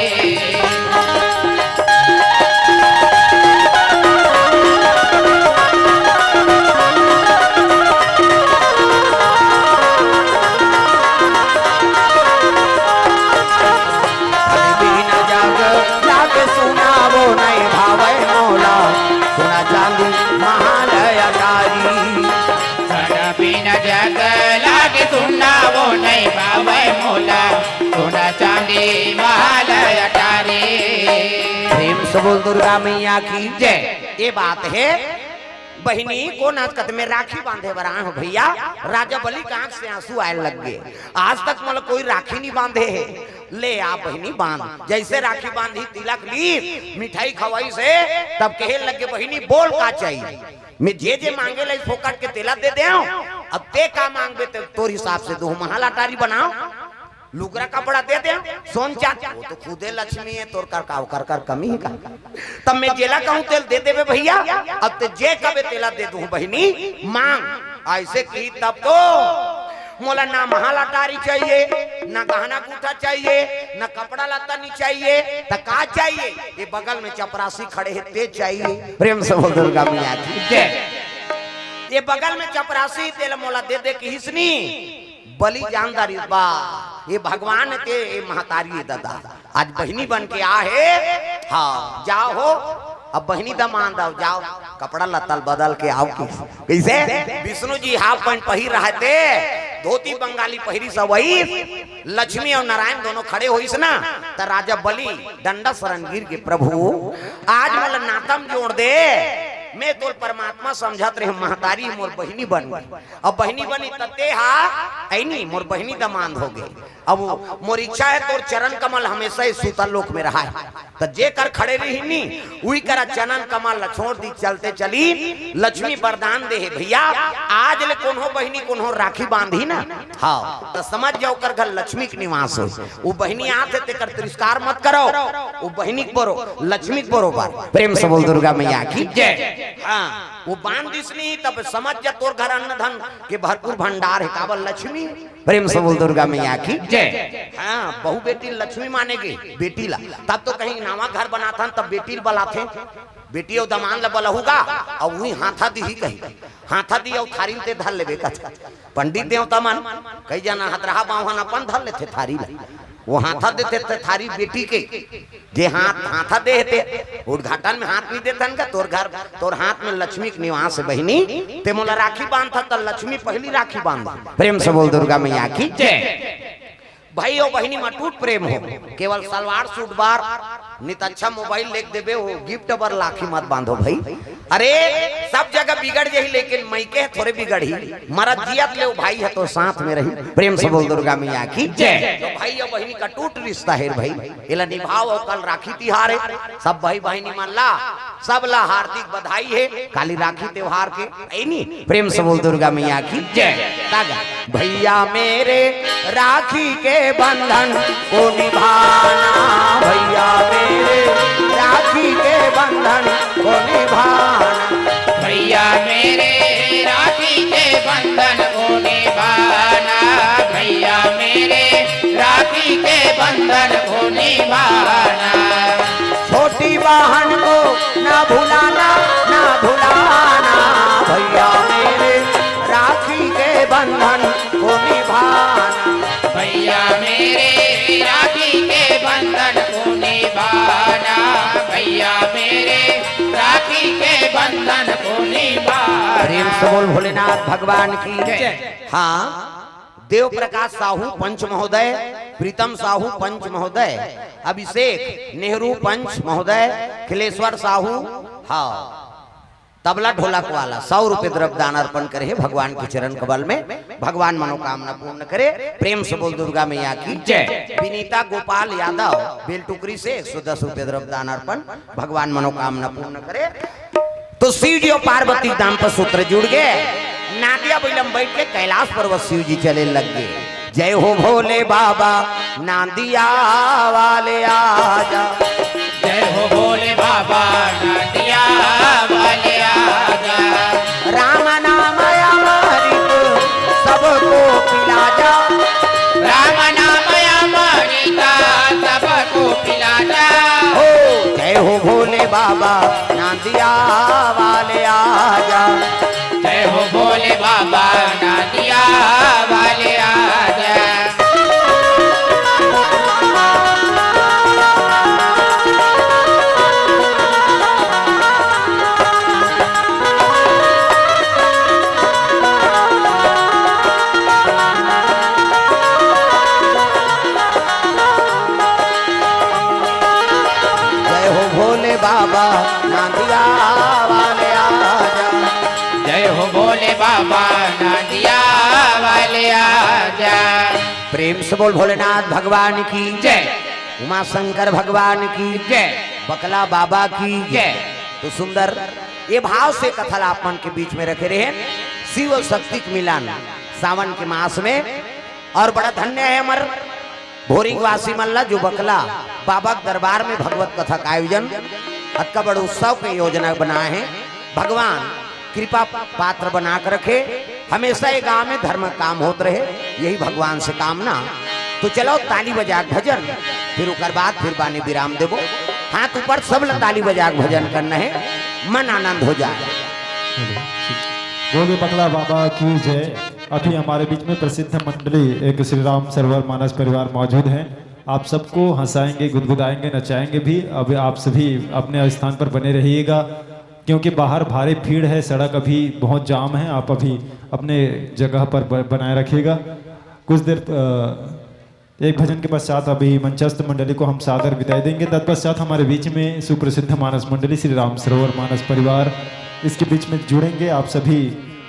बिन जग लाग सुना, वो नहीं भावे मोला, सोना चांदी महाल अटारी। धन बिन जग लाग सुना, वो नहीं भावे मोला, सोना चांदी महाल अटारी। प्रेम से बोल दुर्गा मैया की जय। ये बात हे बहिनी, कोन आज कत में राखी बांधे बर आए हों भैया? राजा बलि के आंख से आंसू आए लग गे। आज तक मोला कोई राखी नहीं बांधे हे। ले आ बहिनी, बांध। जैसे राखी बांधी, तिलक ली, मिठाई खवाइस हे, तब कहे लगे, बहिनी बोल का चाहिए? मैं जे जे मांगे ला फोकट के तेला दे देंव। अब तें का मांगबे, ते तोर हिसाब से दूहूं, महाल अटारी बनाव, लुगरा कपड़ा दे देंव, सोन चांदी, वो तो खुदे लक्ष्मी हे, तोर कर का, ओकर कर कमी हे का? तब मैं जेला कहूं तेला दे देबे भैया, अब तें जे कबे तेला दे दूहूं बहिनी, मांग। ऐसे की तब तो मोला ना महाल अटारी चाहिए, ना गहना गूंठा चाहिए, ना कपड़ा लत्ता नहीं चाहिए, त का चाहिए? ये बगल में चपरासी खड़े हे, तें चाहिए। प्रेम से बोल दुर्गा मैया की जय। ये बगल में चपरासी, तेला मोला दे दे किहिस नी, बलि जान डारिस बा। ये भगवान के, ये महतारी, ये दादा, आज बहिनी बन के आ हे। हाँ, जाव हो, अब बहिनी दमांद आव, जाव, कपड़ा लत्ता ल बदल के आव। किस, कइसे? विष्णु जी हाफ पैंट पहिर रहय ते, धोती बंगाली पहिरिस अवइस, लक्ष्मी अउ नारायण दोनों खड़े होइस ना, त राजा बलि डंडा सरन गिर गे, "प्रभु, आज मोला नाता म जोड़ दे, मैं तोला परमात्मा समझत रहेंव, महतारी मोर बहिनी बन गे, अब बहिनी बनी त तें हा, अइ नी, मोर बहिनी दमांद हो गे। अब मोर इच्छा हे तोर चरण कमल हमेशा ए सुतल लोक में रहय।" त जेकर खड़े रहिस नी, उही करा चरण कमल ला छोड़ दिस, चलते चलिस। लक्ष्मी वरदान दे हे भइया, आज ले कोनो बहिनी कोनो राखी बांधही ना, हाँ, त समझ जा ओकर घर लक्ष्मी के निवास होय। वो बहिनी आथे तेकर तिरस्कार मत करव, वो बहिनी के बरो, लक्ष्मी के बरोबर। प्रेम से बोल दुर्गा मैया की जय। हाँ, वो बांध दिस नी, तब समझ जा तोर घर अन्न धन के भरपूर भंडार हे, काबर लक्ष्मी। प्रेम से बोल दुर्गा मैया की जय। हाँ, बहू बेटी लक्ष्मी माने गे, बेटी ला। तब तो कहीं नवा घर बनाथन, तब बेटी ला बलाथे, बेटी अउ दमांद ला बलहूगा, अउ उही हाथा दिही कही, हाथा दिही अउ थारी ल तें धर लेबे कथे। पंडित देवता मन, कई जना हथरहा बाम्हन अपन धर लेथे थारी ला, वो हाथा देथे ते थारी बेटी के, जे हाथ, हाथा दे हे ते, उद्घाटन में हाथ नहीं देथन का, तोर घर, तोर हाथ में लक्ष्मी के निवास हे बहिनी, तें मोला राखी बांधथा त लक्ष्मी पहली राखी बांध। प्रेम से बोल दुर्गा मैया की जय। भाई अउ बहिनी म अटूट प्रेम हो, केवल सलवार सूट बर, नहीं त अच्छा मोबाइल लेके देबे, वो गिफ्ट बर राखी मत बांधो भाई। अरे, सब जगह बिगड़ जाही, लेकिन मइके ह थोरे बिगड़ही। मरत जियत ले वो भाई ह तो साथ में रही। प्रेम से बोल दुर्गा मैया की जय। तो भाई अउ बहिनी के अटूट रिश्ता हे रे भाई, एला निभाव। अउ कल राखी तिहार हे, सब भाई बहिनी मन ला, सब ला हार्दिक बधाई हे काली राखी त्योहार के, हे नी? प्रेम से बोल दुर्गा मैया की जय। तागा, भैया मेरे राखी के बंधन को निभाना, भैया मेरे राखी के बंधन को निभाना। भैया मेरे राखी के बंधन को निभाना, भैया मेरे राखी के बंधन को निभाना। छोटी बहन को ना भुलाना, ना भुलाना, भैया मेरे राखी के बंधन को निभाना। भैया मेरे राखी के बंधन को निभाना, भैया मेरे राखी के बंधन को निभाना। प्रेम से बोल भोलेनाथ भगवान की जय। हाँ, देव प्रकाश साहू पंच महोदय, प्रीतम साहू पंच महोदय, अभिषेक नेहरू पंच महोदय, खिलेश्वर साहू, हाँ, तबला ढोलक वाला सौ रुपये द्रव्य दान अर्पण करे हे भगवान के चरण कमल में, भगवान मनोकामना पूर्ण करे। प्रेम से बोल दुर्गा मैया की जय। विनीता गोपाल यादव बेलटुकरी से एक सौ दस रुपये द्रव्य दान अर्पण, भगवान मनोकामना पूर्ण करे। तो शिव जी अउ पार्वती के दाम्पत्य सूत्र जुड़ गे। नांदिया बइला म बइठ के कैलाश पर्वत शिव जी चले लग गे। जय हो भोले बाबा, नांदिया वाले आजा। जय हो भोले बाबा, नांदिया वाले आजा। राम नाम अमृत सबको पिला जा। राम नाम अमृत सबको पिला जा। हो, जय हो भोले बाबा, नांदिया वाले आजा। जय हो भोले बाबा, नांदिया वाले आजा। जय हो भोले बाबा, नांदिया वाले आजा। जय हो भोले बाबा, नांदिया वाले आजा। प्रेम से बोल भोलेनाथ भगवान की जय। उमा शंकर भगवान की जय। बकला बाबा की जय। तो सुंदर ये भाव से कथा ला आप मन के बीच में रखे रहे शिव शक्ति के मिलन सावन के मास में। और बड़ा धन्य हे हमर भोरिंग वासी मन ला, जो बकला बाबा के दरबार में भगवत कथा का आयोजन, अतका बड़ उत्सव के योजना बनाए हे। भगवान कृपा पात्र बना के रखे, हमेशा ये गांव में धर्म काम होत रहे, यही भगवान से कामना। तो चलो ताली बजा के भजन, फिर ओकर बाद फिर बानी विराम देबो। हाथ ऊपर, सब ला ताली बजा के भजन करना हे, मन आनंद हो जाए। बोले बकला बाबा की जय। अभी हमारे बीच में प्रसिद्ध मंडली एक श्री राम सरोवर मानस परिवार मौजूद है। आप सबको हंसाएंगे, गुदगुदाएंगे, नचाएंगे भी। अब आप सभी अपने स्थान पर बने रहिएगा, क्योंकि बाहर भारी भीड़ है, सड़क अभी बहुत जाम है। आप अभी अपने जगह पर ब-, बनाए रखिएगा। कुछ देर, अ, एक भजन के पश्चात अभी मंचस्थ मंडली को हम सादर विदाई देंगे। तत्पश्चात हमारे बीच में सुप्रसिद्ध मानस मंडली श्री राम सरोवर मानस परिवार इसके बीच में जुड़ेंगे। आप सभी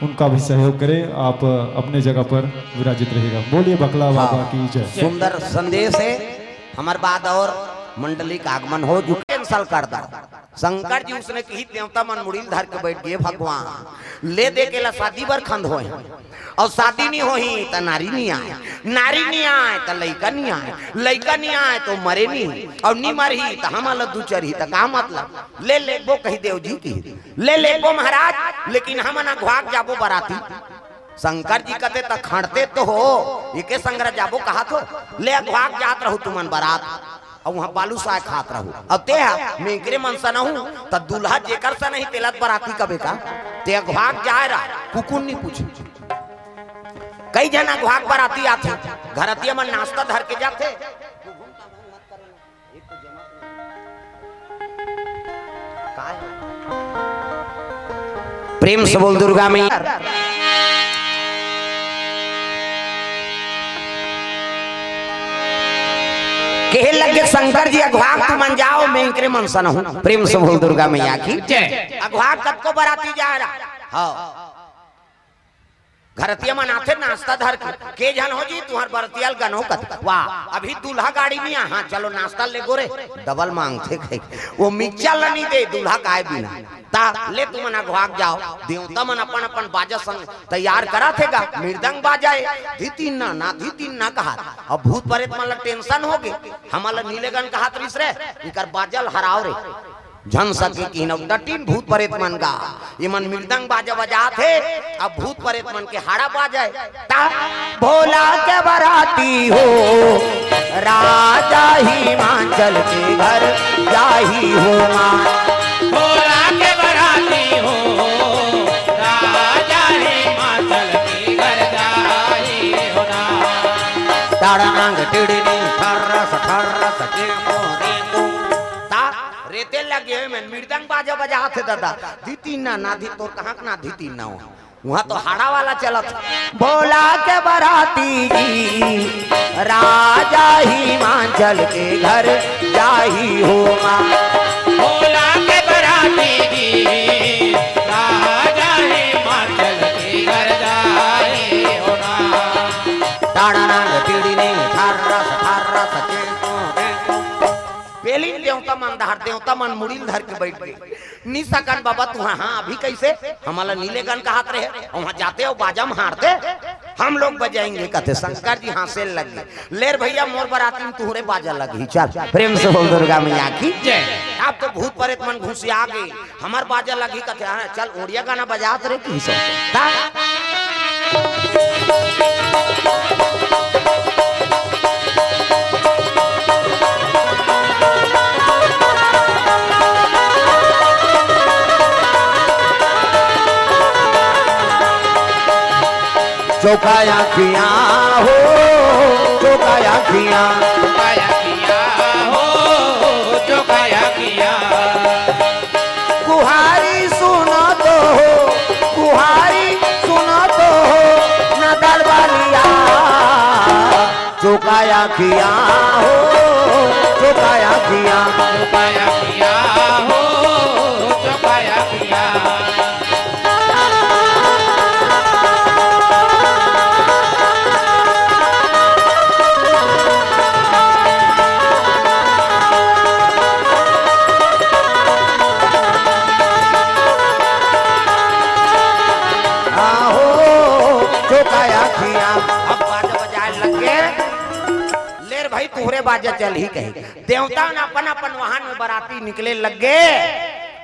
उनका भी सहयोग करें। आप अपने जगह पर विराजित रहिएगा। बोलिए बकला बाबा हाँ। की जय। सुंदर संदेश है। हमारे बाद और मंडली का आगमन हो जो कैंसिल कर दो। शंकर जी उसने कही, देवता मन मुड़ी ल धर के बैठ गए, भगवान ले दे के ला शादी बर खंद होए हैं। अउ शादी नी होही त नारी नी आय, नारी नी आय त लइका नी आय, लइका नी आय त मरे नी, अउ नी मरही त हमन ल दुचरही त का मतलब? ले लेगबो कहि देव जी की, ले लेगबो महाराज, लेकिन हमन अघवाक जाबो बराती। शंकर जी कथे त खंड़ते तो हो, एके संघरा जाबो कहाथो, ले अघवाक जात रहू तुमन बरात। अउ उहाँ बालूसाय खात रहू। अउ तेहा मेंकरे मन सनहू, त दूल्हा जेकर सनही तेला त बराती कबे का? ते अघवाक जाय रा, कुकुर नी पूछे। कई झन अघवाक बराती आथे, घरतिया मन नाश्ता धर के जाथे। प्रेम से बोल दुर्गा मैया। कहे लगे शंकर जी अघवाक तुमन जाव, मेंकरे मन सनहू। प्रेम से बोल दुर्गा मैया की। जय। अघवाक कतको बराती जाय रा। हाँ। घरतिया मन आथे नाश्ता धर के, के झन हो जी तुंहर बरतिया ल गनो कथे। वाह, अभी दूल्हा गाड़ी में आ, हाँ, चलो नाश्ता लेगो रे, डबल मांगथे कहे। वो मिक्सचर ल नी दे, दूल्हा काय बिना। ता ले तुमन अघवाक जाव, देवता मन अपन अपन बाजा संग तैयार कराथे गा, मृदंग बाजा ए, धितिन्ना ना धितिन्ना कहात। अब भूत परेत मन ल टेंशन हो गे, हमन ल नी लेगन कहात रिस रे, इकर बाजा ल हराव रे। झन सके किहिन अउ डटिन भूत परेत मन गा। एमन मृदंग बाजा बजात हे, अब भूत परेत मन के हाड़ा बाजे। ता भोला के बराती हो, राजा हिमाचल के घर जाही हो माँ। भोला के बराती हो, राजा हिमाचल के घर जाही हो ना। ताड़ांग टिड़नी ठर्रस ठर्रस टिंगो रिंगो। ता रेते लगे हुए में मृदंग बाजा बजात हे दादा। धितिन्ना ना धी तोर कहाँ के ना धितिन्ना हो। उहाँ तो हाड़ा वाला चलत। भोला के बराती जी, राजा हिमाचल के घर जाही हो माँ। भोला के बराती जी, राजा हिमाचल के घर जाही हो ना। ताड़ा रंग पीड़ी ने ठार रस, ठार रस, चेंको, चेंको। पेलिन देवता मन, दहर देवता मन मुड़ी ल धर के बैठ गे। नी सकन बाबा, तू हाँ, हाँ, अभी कैसे? हमला नी लेगन कहत रहे, वहाँ जाते हो बाजा म हारते, हम लोग बजाएंगे कहते। शंकर जी हाँसे लग गे। ले रे भैया, मोर बराती में तुहरे बाजा लगही, चल। प्रेम से बोल दुर्गा मैया की। जय। अब तो भूत परेत मन घुसिया गे, हमर बाजा लगही कहते, हाँ, चल, ओड़िया गाना बजात रे, की सब। ता चौका आँखियाँ हो, चौका आँखियाँ। चौका आँखियाँ हो, चौका आँखियाँ। कुहारी सुनत हो, कुहारी सुनत हो, ना दरबारिया। चौका आँखियाँ हो, चौका आँखियाँ। चौका आँखियाँ हो, चौका आँखियाँ। आहो, चौका आँखियाँ। अब बाजा बजाए लग गे। ले रे भाई, तुहरे बाजा चलही कहे। देवता मन अपन अपन वाहन में बराती निकले लग गे।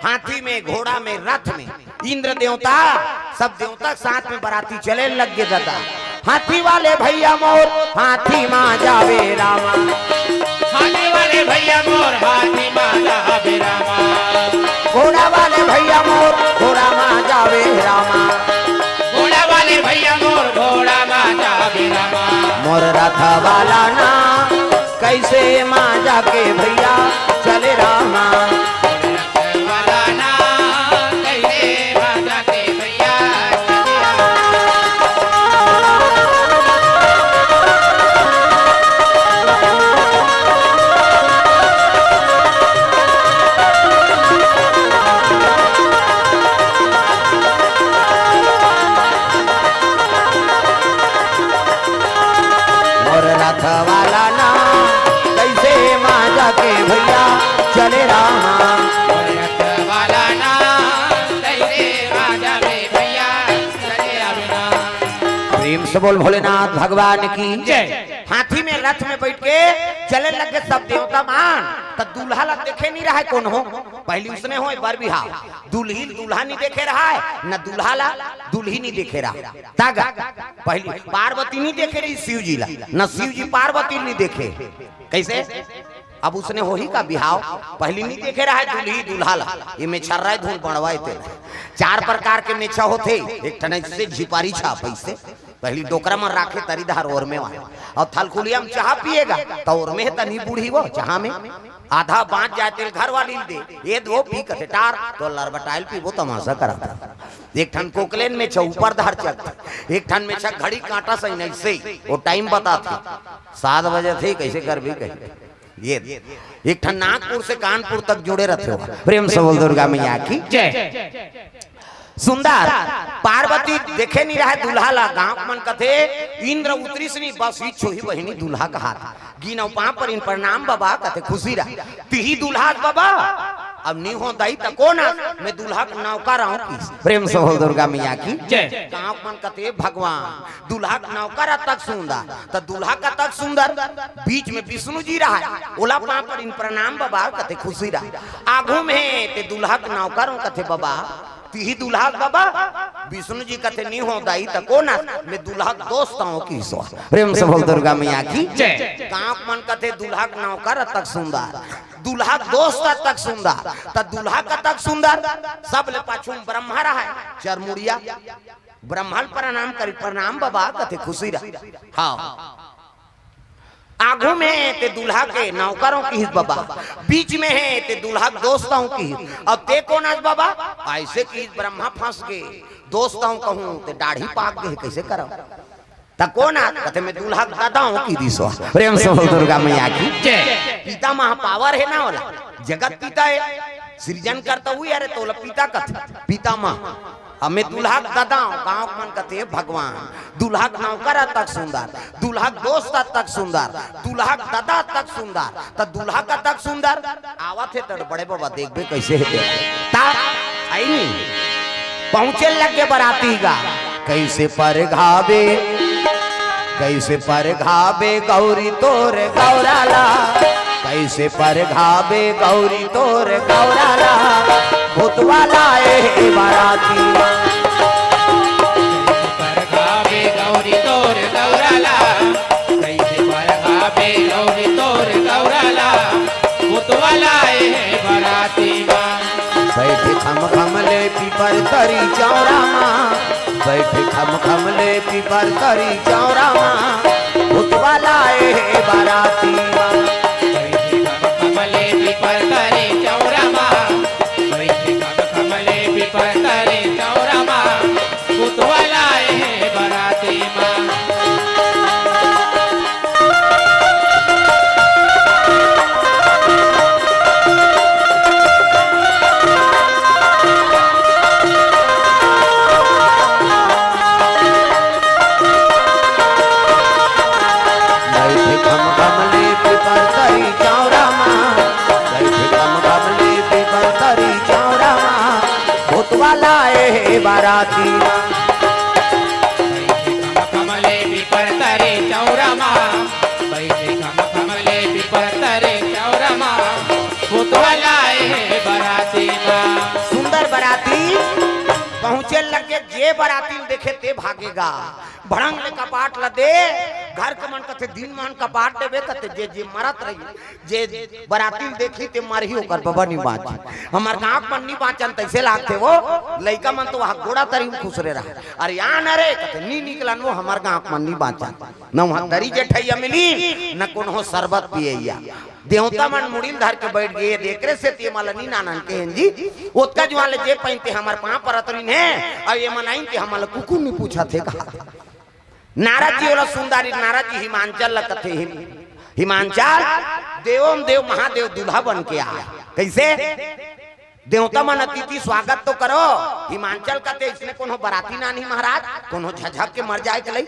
हाथी में, घोड़ा में, रथ में। इंद्र देवता, सब देवता के साथ में बराती चले लग गे दादा। हाथी वाले भैया मोर, हाथी मा जावे रामा। हाथी वाले भैया मोर, हाथी मा जावे रामा। घोड़ा वाले भैया मोर, घोड़ा मा जावे रामा। वाला ना, कैसे माँ जाके भैया चले रामा। मोर रथ वाला ना, कैसे माँ जाके भैया चले रामा। मोर रथ वाला ना, कैसे माँ जाके भैया चले रामा। प्रेम से बोल भोलेनाथ भगवान की जय। हाथी में रथ में बैठ के चले लगे सब देवता मान, त दूल्हा ला देखे नहीं रहा है कौन हो। पहली उसने हो एक बार बिहाव, दुल्ही दूल्हा नहीं देखे रहा है, न दूल्हा ला दुल्ही नहीं देखे रहा। तागा पहली पार्वती नहीं देखे रही शिव जी ला, न शिव जी पार्वती नहीं देखे। कैसे? अब उसने होही का बिहाव, पहली नहीं देखे रहा है दुल्ही दूल्हा ला। ये मेछर्रा धुन बढ़वाए ते चार प्रकार के मेछा होथे। एक ठन ऐसे झिपारी छाप ऐसे, पहली डोकरा में राखे तरी धार ओर में वाला, और थलकुलिया में चाह पिएगा तो ओर में है तनी बूढ़ी वो चाह में आधा बाँच जाए तेल घर वाली दे, ये दो पी कथे टार तो लरबटाइल पीबो तमाशा करत। एक ठन कोकलेन मेछा ऊपर धार चलत, एक ठन मेछा घड़ी कांटा सही नहीं से वो टाइम बताथे सात बजे थे कैसे कर भी कही। ये एक ठन नागपुर से कानपुर तक जुड़े रहते हो। प्रेम से बोल दुर्गा मैया की जय। सुंदर पार्वती देखे नहीं रहे दूल्हा ला। गांव मन कथे इंद्र उतरिस नहीं बस इच्छो ही बहिनी दूल्हा का हाथ गिनव पाँव पर इन प्रणाम बाबा कथे खुशी रहा। तिही दूल्हा बाबा अब नी हो दाई त कौन आस? मैं दूल्हा का नौकर आऊं किस। प्रेम से बोल दुर्गा मैया की जय। गांव मन कथे भगवान दूल्हा का नौकर अतक सुंदर, त दूल्हा का तक सुंदर बीच में विष्णु जी रहा, ओला पाँव पर इन प्रणाम बाबा कथे खुशी रहा। आगू में ते दूल्हा का नौकर हूं कथे बाबा, तिही दूल्हा बाबा, विष्णु जी कथे नी हो दाई त कौन आस? मैं दूल्हा का दोस्त आऊं किस। प्रेम से बोल दुर्गा मैया की जय। गांव मन कथे दूल्हा का नौकर अतक सुंदर, दूल्हा का दोस्त अतक सुंदर, त दूल्हा का तक सुंदर। सब ले पाछू में ब्रह्मा रहा है चरमुड़िया, ब्रह्मा ल प्रणाम करी, प्रणाम बाबा कथे खुशी रहा। हाँ। आगू में ते दूल्हा के नौकर हूं किहिस बाबा, बीच में है ते दूल्हा के दोस्त हूं किहिस, अब ते कौन आस बाबा? ऐसे किहिस ब्रह्मा फंस के दोस्त हूं कहूं ते दाढ़ी पाक गे कैसे करव? त कौन आस? कथे मैं दूल्हा के दादा हूं किहिस। प्रेम से बोल दुर्गा मैया की जय। पिता महा पावर है ना वाला जगत पिता है, सृजन करता हुई अरे तोला पिता कथे पिता महा। अब मैं दूल्हा के दादा हूं, गांव के मन कथे भगवान, दूल्हा के नौकर अतक सुंदर, दूल्हा के दोस्त अतक सुंदर, दूल्हा के दादा अतक सुंदर, त दूल्हा का तक सुंदर आवत है त बड़े बाबा देखबे कैसे है। ता आई नहीं पहुंचे लगे बराती गा। कैसे परघाबे, कैसे परघाबे गौरी तोर गौरा ला, कैसे परघाबे गौरी तोर गौरा ला, भूतवा लाए हे बराती। परघाबे गौरी तोर गौरा ला, कैसे परघाबे गौरी तोर गौरा ला, भूतवा लाए हे बराती मा। बैठे खम खम ले पीपर तरी चौरा मा, बैठे खम खम ले पीपर तरी चौरा मा, भूतवा लाए हे बराती मा। बैठे खम खम ले पीपर तरी चौरा मा, बैठे खम खम ले पीपर तरी चौरा मा, भूतवा लाए हे बराती मा। बैठे खम खम ले पीपर तरी चौरा मा, बैठे खम खम ले पीपर तरी चौरा मा, भूतवा लाए हे बराती मा। बैठे खम खम ले पीपर तरी चौरा मा, बैठे खम खम ले पीपर तरी चौरा मा, भूतवा लाए हे बराती मा। सुंदर बराती पहुंचे लगे, जे बराती ल देखे ते भागेगा। भड़ंग ले कपाट ल दे। घर के मन कथे, "दिन मान कपाट देबे," कथे, "जे जे मरत रही, जे बराती ल देखी, ते मरही, ओकर बबा नी बाँची। हमर गाँव के मन नी बाँचन, तइसे लागथे वो।" लइका मन तो वहाँ गोड़ा तरी म खुसरे रहा। "अरे आ न रे," कथे, "नी निकलन वो, हमर गाँव के मन नी बाँचन। न वहाँ दरी जेठइया मिली, न कोनो सरबत पियइया।" देवता मन मुड़ी ल धर के बइठ गे, "ये देख रे से ते मला नी नानन के हेन जी, ओतका जुआर ले जे पहिन ते हमर पाँव परत रिन हे, अउ ये मन आइन ते हमला कुकु नी पूछत हे," कहा। नारद जी ओला सुनदारी, नारद जी हिमांचल ल कथे, हिम-, हिमांचल, देवों देव महादेव दूल्हा बन के आय। कइसे? देवता मन अतिथि स्वागत तो करो। हिमांचल कथे, "इसने कोनो बराती नानही महाराज, कोनो झझक के मर जाय के लई?"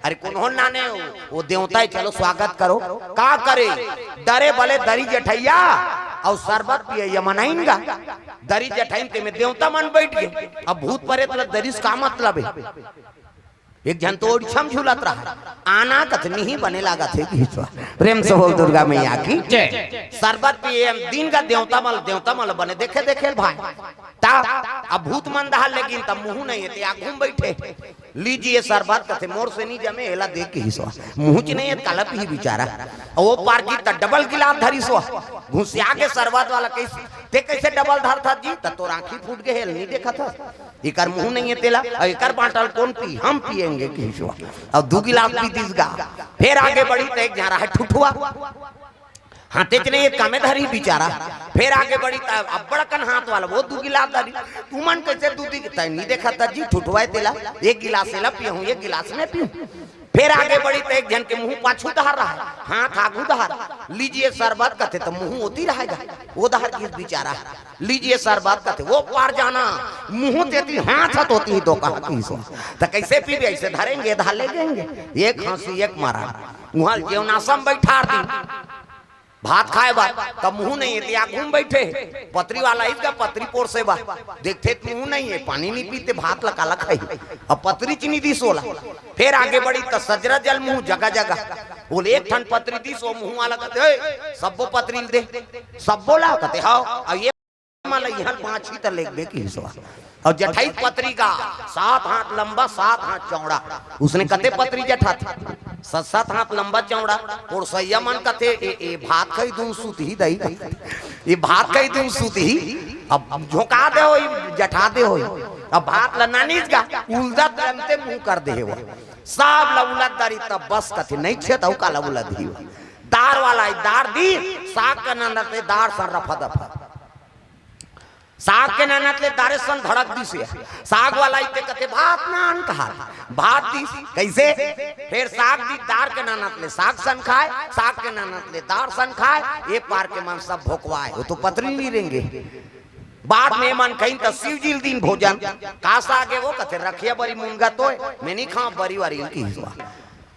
अरे कोनो नाने हो, वो देवता हे, चलो स्वागत करो। का करे? दरे बले दरी जेठइया अउ सरबत पियइया मन आइन गा। दरी जेठइन ते में देवता मन बइठ गे। अब भूत परेत ल दरी से का मतलब हे? एक झन तो ओड़छम झूलत रहा, आना कथनी ही बने लागत हे कि हिसवा। प्रेम से बोल दुर्गा मैया की। जय। सरबत पिए हम दिन का देवता मल, देवता मल बने देखे देखे भाई। ता अब भूत मन दहा लेकिन तब मुँह नहीं हे ते आगू म बइठे। "लीजिए सरबत," कथे, "मोर से नहीं जमे, एला दे के हिसवा।" मुँह च नहीं हे, काला पीही बिचारा। अउ वो पार की त डबल गिलास धरिस वा। घुसिया के सरबत वाला कइसे, "ते कइसे डबल धरथस जी?" "त तोर आँखी फूट गे हे, नहीं देखत हस?" एकर मुँह नहीं हे तेला, अउ एकर बाँटल कोन पी? हम पिएंगे किहिस वा। अउ दू गिलास पी दिस गा। फेर आगे बढ़ी त एक झन रहा ठुठुआ। हाथे च नहीं हे, कमे धरी बिचारा। फेर आगे बढ़ी त अब्बड़ अकन हाथ वाला, वो दू गिलास धरी। तुमन कइसे दू दी? तैं नहीं देखत जी, ठुठुआ हे तेला। एक गिलास एला पियहूँ, एक गिलास मैं पीहूँ। फेर आगे बढ़ी त एक झन के मुँह पाछू डहर रहा, हाथ आगू डहर। "लीजिए सरबत," कथे त मुँह ओती रहा गा, वो डहर गिस बिचारा। "लीजिए सरबत," कथे, वो पार जाना, मुँह तेती, हाथ ह तोती ही तो कहा किहिस वा। त कइसे पीबे? अइसे धरेंगे, धर ले जाएंगे। एक हँसी, एक मरा। उहाँ जेवनासम बइठार दी। भात खाय बर, त मुँह नहीं हे, ते आगू म बइठे हे। पतरी वाला आइस गा, पतरी पोरसे बर। देखथे त मुँह नहीं हे, पानी नहीं पीते, भात ल काला खाही। अब पतरी च नी दिस ओला। फेर आगे बढ़ी त सजरा जल मुँह जगह जगह। ओले एक ठन पतरी दिस, ओ मुँह वाला कथे, "ए, सब्बो पतरी ल दे।" "सब्बो ला?" कथे, "हव।" अउ ये मला इहाँ बाँची त लेगबे किहिस वा। अउ जेठई पतरी गा, सात हाथ लंबा, सात हाथ चौड़ा। उसने कते पतरी जेठाथे? सात, सात हाथ लंबा चौड़ा। पोरसइया मन कथे, "ए, ए भात खाही दून सुतही दई।" "ए भात खाही दून सुतही।" अब झोंका दे होही, जेठा दे होही। अब भात ल नानिस गा, उलदत रंगते मुँह कर दे हे वो। सब ल उलद दारी तब बस कथे, "नहीं छे त अउ काला उलदही वो।" दार वाला हे, दार दी, साग के ननत ले दार सन रफा दफा। साग के ननत ले दारे सन धड़क दिस हे। साग वाला आइस ते कथे, "भात नान," कहा, भात दिस। कइसे? फेर साग दिस, दार के ननत ले साग सन खाय, साग के ननत ले दार सन खाय, ए पार के मन सब भोकवाय, वो तो पतरी नी रेंगे। बाद में मन कहिन त शिव जी ल दिन भोजन, "का साग हे वो?" कथे, "रखिया बरी मुनगा तोय, मैं नी खाँव बरी वारी ल," किहिस वा।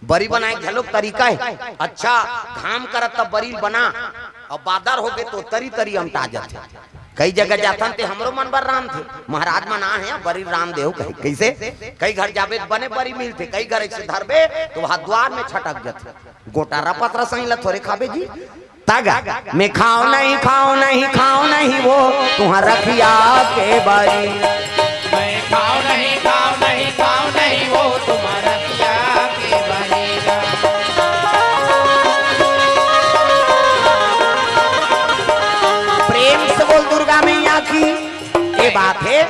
बरी बनाय के घलोक तरीका हे। अच्छा, घाम करत त बरी ल बना, अउ बादर होगे त तरी तरी अमटा जाथे। कई जगह जाथन ते हमरो मन बर रांधथे, महाराज मन आ हे, बरी रांध देव कहे। कइसे? कई घर जाबे त बने बरी मिलथे, कई घर अइसे धरबे त वहाँ दुवार में छटक जाथे। गोटा रपत रसई ल थोरे खाबे जी। त गा, "मैं खाँव नहीं, खाँव नहीं, खाँव नहीं वो तुँहर रखिया के बरी।" मैं खाँव नहीं, खाँव नहीं, खाँव नहीं वो तुँहर रखिया के बरी गा। प्रेम से बोल दुर्गा मैया की। ए बात हे,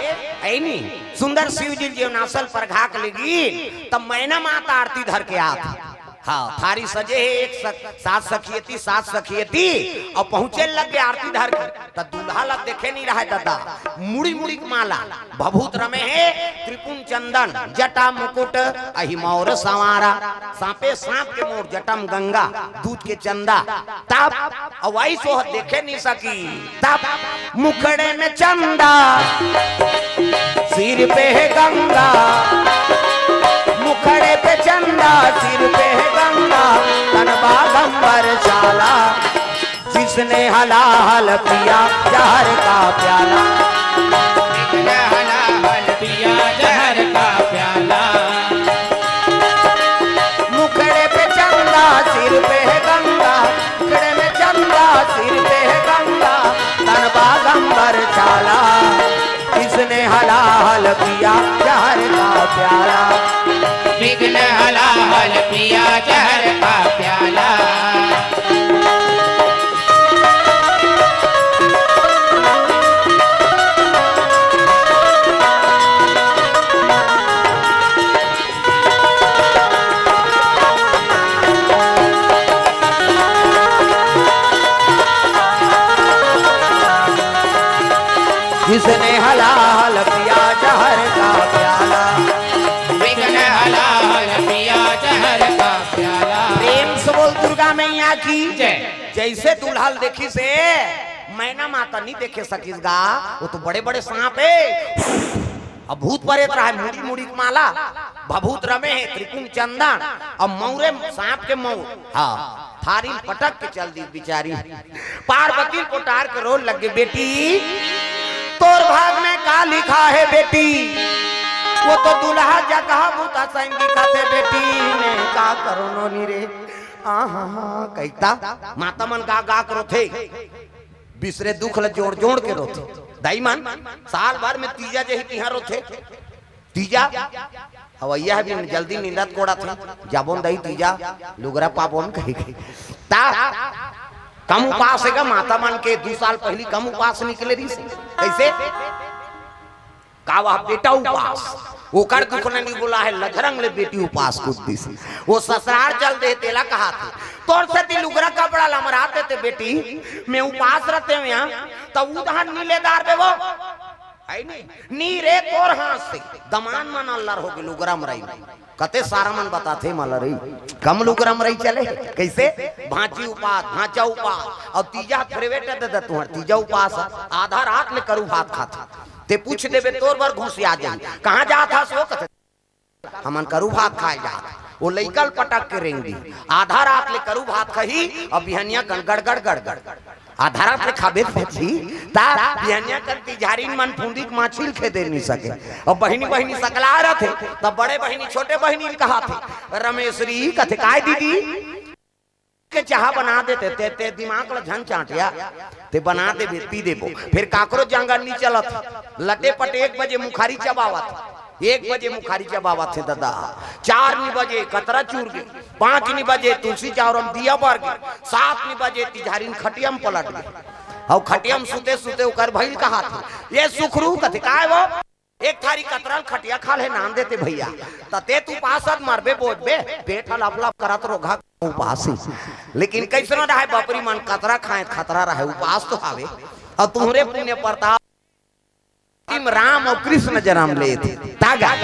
हे नी? सुंदर शिव जी जेवनासम परघा के लेगिन, त मैना माता आरती धर के आत हे। हाँ, थारी सजे हे एक सख-, सात सखियती, सात सखियती, अउ पहुँचे लगे आरती धर के, त दूल्हा ला देखे नहीं रहा हे ददा, मुड़ी मुड़ी के माला, भभूत रमे हे, त्रिपुन चंदन, जटा मुकुट, अहि मौर संवारा, साँपे साँप के मोर, जटा म गंगा, दूध के चंदा, तब अउ अइस ओह देखे नहीं सकी। तब मुखड़े में चंदा, सिर पे है गंगा, मुखड़े पे चंदा, सिर पे है गंगा, तन बागंबर चाला, जिसने हलाहल पिया जहर का प्याला। जिसने हलाहल पिया जहर का प्याला। मुखड़े पे चंदा, सिर पे है गंगा, मुखड़े में चंदा, सिर पे है गंगा, तन बागंबर चाला, इसने हलाहल पिया जहर का प्याला। विघ्न हला इसने हलाहल पिया जहर का प्याला। इसने हलाहल पिया जहर का प्याला। प्रेम से बोल दुर्गा मैया की जय। जैसे दुल्हा ल देखिस हे, मैना माता नहीं देखे सकिस गा, वो तो बड़े बड़े सांप हे। अब भूत परेत रहा है, मुड़ी मुड़ी के माला, भभूत रमे हे, त्रिकुंड चंदन, अब मौरे सांप के मौर, हाँ, थारी ल पटक के चल दी बिचारी। पार्वती ल पोटार के रोन लग गे, "बेटी, तोर भाग में का लिखा है बेटी? वो तो दुल्हा जगह भूता सैन दिखत हे बेटी, मैं का करो नोनी रे।" आहा, कहिता माता मन गा गा के रोथे, बिसरे दुख ल जोड़ जोड़ के रोथे। दाई मन साल भर में तीजा जही तिहार रोथे, तीजा अवइया हे, बिन जल्दी नींदत कोड़त हे, जाबोन दाई तीजा, लुगरा पाबोन कहि के। ता कम उपास हे गा माता मन के, दू साल पहिली कम उपास निकले रहिस हे। कइसे? का वह बेटा उपास, ओकर दुख ल नी बोला हे, लझरंग ले बेटी उपास कूद दिस। वो ससरार चल दे, तेला कहाथे, "तोर सेती लुगरा कपड़ा ल मरा देते बेटी, मैं उपास रहते हूँ यहाँ, त उधार नी ले डारबे वो।" है नी? नी रे, तोर हाथ से दमान मन अल्लर हो गे लुगरा मरई। कते सारा मन बताथे मला रे, कम लुगरा मरई चले। कइसे? भांची उपास, भांचा उपास, अउ तीजा फेरवेट दे दे तुहर, तीजा उपास, आधा रात ले करू भात खाथे। ते पूछ देबे, तोर बर घुसिया जाही, "कहाँ जात हस वो?" कथे, "हमन करू भात खाए जात।" वो लइका ल पटक के रेंग दी, आधा रात ले करू भात खाही, अब बिहनिया कन गड़गड़ गड़गड़। आधा रात ले खाबे त बची, ता बिहनिया कन तिझारिन मन फुंदी के माछी ल खेदे नी सके। अब बहिनी बहिनी सकला रथे, तब बड़े बहिनी छोटे बहिनी ल कहाथे, "रमेशरी," कथे, "काय दीदी?" के चाहा बना देते, ते, ते दिमाग ल झन चांटिया, ते बना देबे, पी देबो। फिर काकरो जांगर नी चलत, लटे पटे एक बजे मुखारी चबावत, एक बजे मुखारी चबावत हे ददा, चार नी बजे कतरा चूर गे, पांच नी बजे तुलसी चौरा म दिया बर गे, सात नी बजे तिझारिन खटिया म पलट गे। अउ खटिया म सुते सुते ओकर भइल कहाथे, "ये सुखरू," कथे, "काय वो?" "एक थारी कतरा ल खटिया खा ले नान देते भइया, त ते तू उपास अस मरबे बोजबे, पेट ह लप लप करत रोगहा उपास ही।" लेकिन कइसनो रहय बपरी मन, कतरा खाए खतरा रहय, उपास तो हावे। अउ तुंहरे पुण्य प्रताप म राम अउ कृष्ण जनम लेथे। तागा,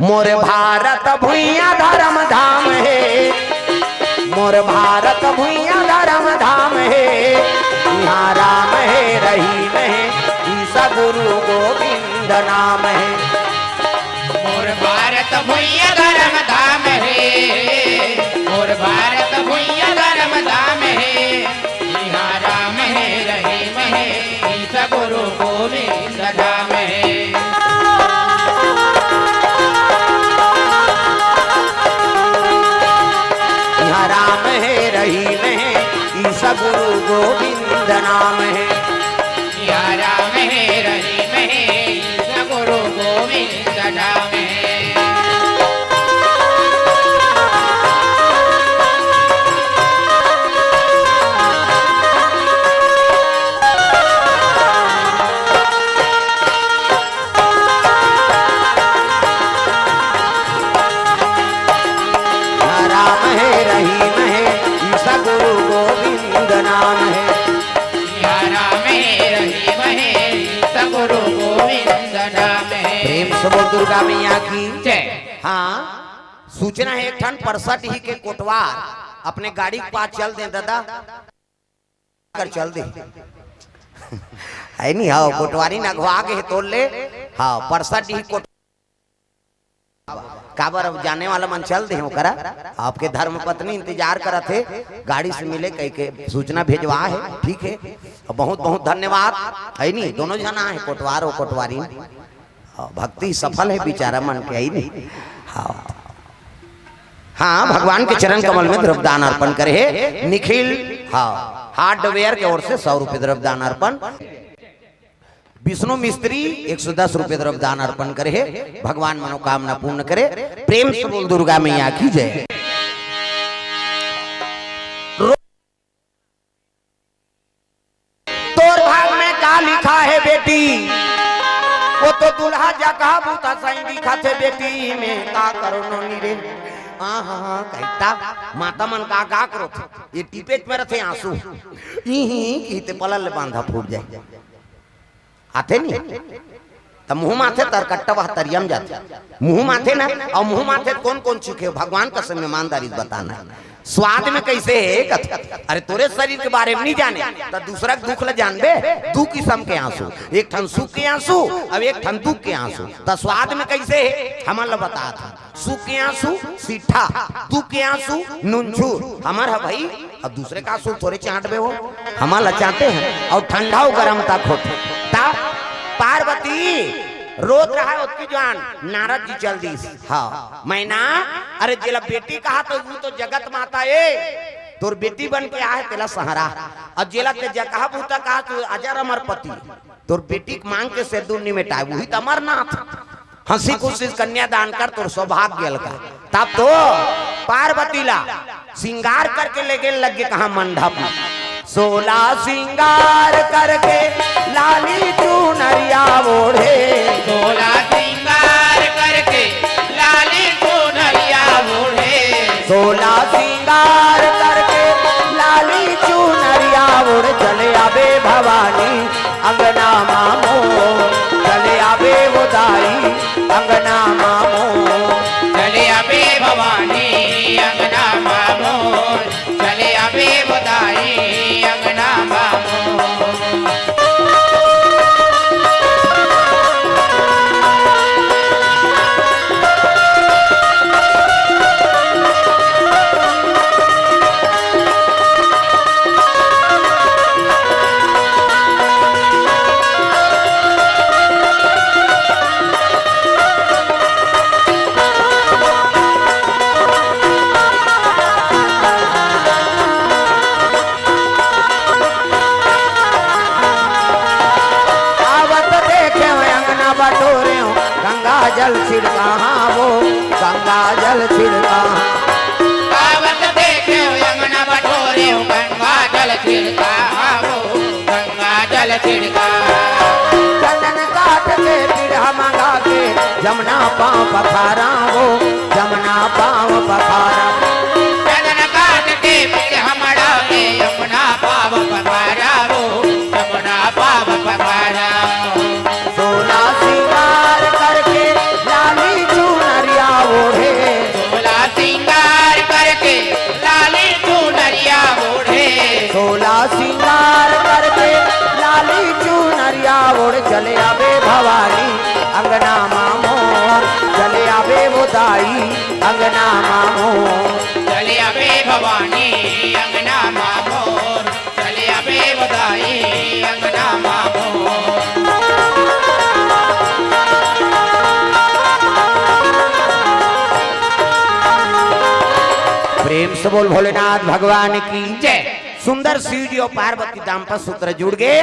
मोर भारत भुइयां धरम धाम हे, मोर भारत भुइयां धरम धाम हे, इहां राम हे रहीम हे, ईसा गुरु गोविंद नाम हे। मोर भारत भुइयां धरम धाम हे, मोर भारत भुइयां धरम धाम हे, इहां राम हे रहीम हे, ईसा गुरु गोविंद धाम हे। इहां राम हे रहीम हे, ईसा गुरु गोविंद नाम हे। इहां राम हे रहीम हे, ईसा गुरु गोविंद धाम हे। राम हे रहीम हे, ईसा गुरु गोविंद नाम हे। या राम हे रहीम हे, ईसा गुरु गोविंद नाम हे। प्रेम से बोल दुर्गा मैया की जय। हाँ, सूचना हे एक ठन परसा डीही के कोटवार अपने गाड़ी के पास चल दे ददा। कर चल दे। है नी, हाँ, कोटवारी नगवा के हे तोल ले। हाँ, परसा डीही कोट-, काबर अब जाने वाला मन चल दे ओकरा। आपके धर्म पत्नी इंतजार करत हे, गाड़ी से मिले कह के सूचना भेजवा हे। ठीक हे, बहुत बहुत धन्यवाद। है नी, दोनों जना हे, कोटवार अउ कोटवारी। हाँ, भक्ति सफल हे बिचारा मन के, है नी? हाँ। हाँ, भगवान के चरण कमल में द्रव्यदान अर्पण करे हे निखिल, हाँ, हार्डवेयर के ओर से सौ रुपये द्रव्यदान अर्पण। विष्णु मिस्त्री एक सौ दस रुपये द्रव्यदान अर्पण करे हे, भगवान मनोकामना पूर्ण करे। प्रेम से बोल दुर्गा मैया की जय। तोर भाग में का लिखा हे बेटी? वो तो दुल्हा जगह भूता सही दिखत हे बेटी, मैं का करो नोनी रे। आहा, कहिता माता मन का गा करो थे, ये टिपेट में रथे आंसू। इही की ते पलल ले बांधा फूट जाए। आथे नहीं? त मुंह माथे तरकट्टा वह तरिया म जाथे। मुंह माथे ना, अउ मुंह माथे कोन कोन चीखे? भगवान कसम ईमानदारी बताना। स्वाद में कइसे हे? कथे, अरे तोरे शरीर के बारे में नहीं जाने, त दूसरा के दुख ल जानबे। दू किसम के आंसू, एक ठन सुख के आंसू अउ एक ठन दुख के आंसू। त स्वाद में कइसे हे, हमन ल बतात हे। सुख के आंसू सीठा, दुख के आंसू नुनझुर। हमर ह भाई, अब दूसरे का आंसू थोरे चांटबे हो, हमन ल चांटे हन। अउ ठंडा अउ गरम तक होथे। त पार्वती रोत रहा ओतकी जुवार नारद जी चल दिस। हाँ, मैना, अरे जेला बेटी कहा त वो तो जगत माता ए, तोर बेटी बन के आहे तेला संहरा। अउ जेला ते जगह बूता कहा तू अजर अमर पति, तोर बेटी के मांग के सेंदूर नि मेटाय, उही त अमरनाथ। हंसी खुशी कन्यादान कर, तोर सौभाग्य अलका। तब तो पार्वती ला सिंगार करके ले गेन लगे कहा मंडप में। सोला सिंगार करके लाली चुनरिया ओढ़े। सोला सिंगार करके लाली चुनरिया ओढ़े। सोला सिंगार करके लाली चुनरिया ओढ़ चले आबे भवानी अंगना मामो। चले आबे वो दाई अंगना मामो। चले आबे भवानी अंगना मामो। चले आबे वो दाई अंगना मामो। आवत देखे अंगना बटोरे, गंगा जल छिड़का, हाँ वो गंगा जल छिड़का। आवत देखे अंगना बटोरे, गंगा जल छिड़का, हाँ वो गंगा जल छिड़का। चंदन काठ के पीढ़ा मंगा के, जमुना पाँव पखारा वो, जमुना पाँव पखारा। चंदन काठ के पीढ़ा मंगा के, जमुना पाँव पखारा वो, जमुना पाँव पखारा। सोला सिंगार करके लाली चुनरिया ओढ़े। सोला सिंगार करके लाली चुनरिया ओढ़े। सोला सिंगार करके लाली चुनरिया ओढ़ चले आबे भवानी अंगना मामोर। चले आबे वो दाई अंगना मामोर। चले आबे भवानी अंगना मामोर। चले आबे वो दाई अंगना मामोर। प्रेम से बोल भोलेनाथ भगवान की जय। सुंदर शिव जी अउ पार्वती दाम्पत्य सूत्र जुड़ गे।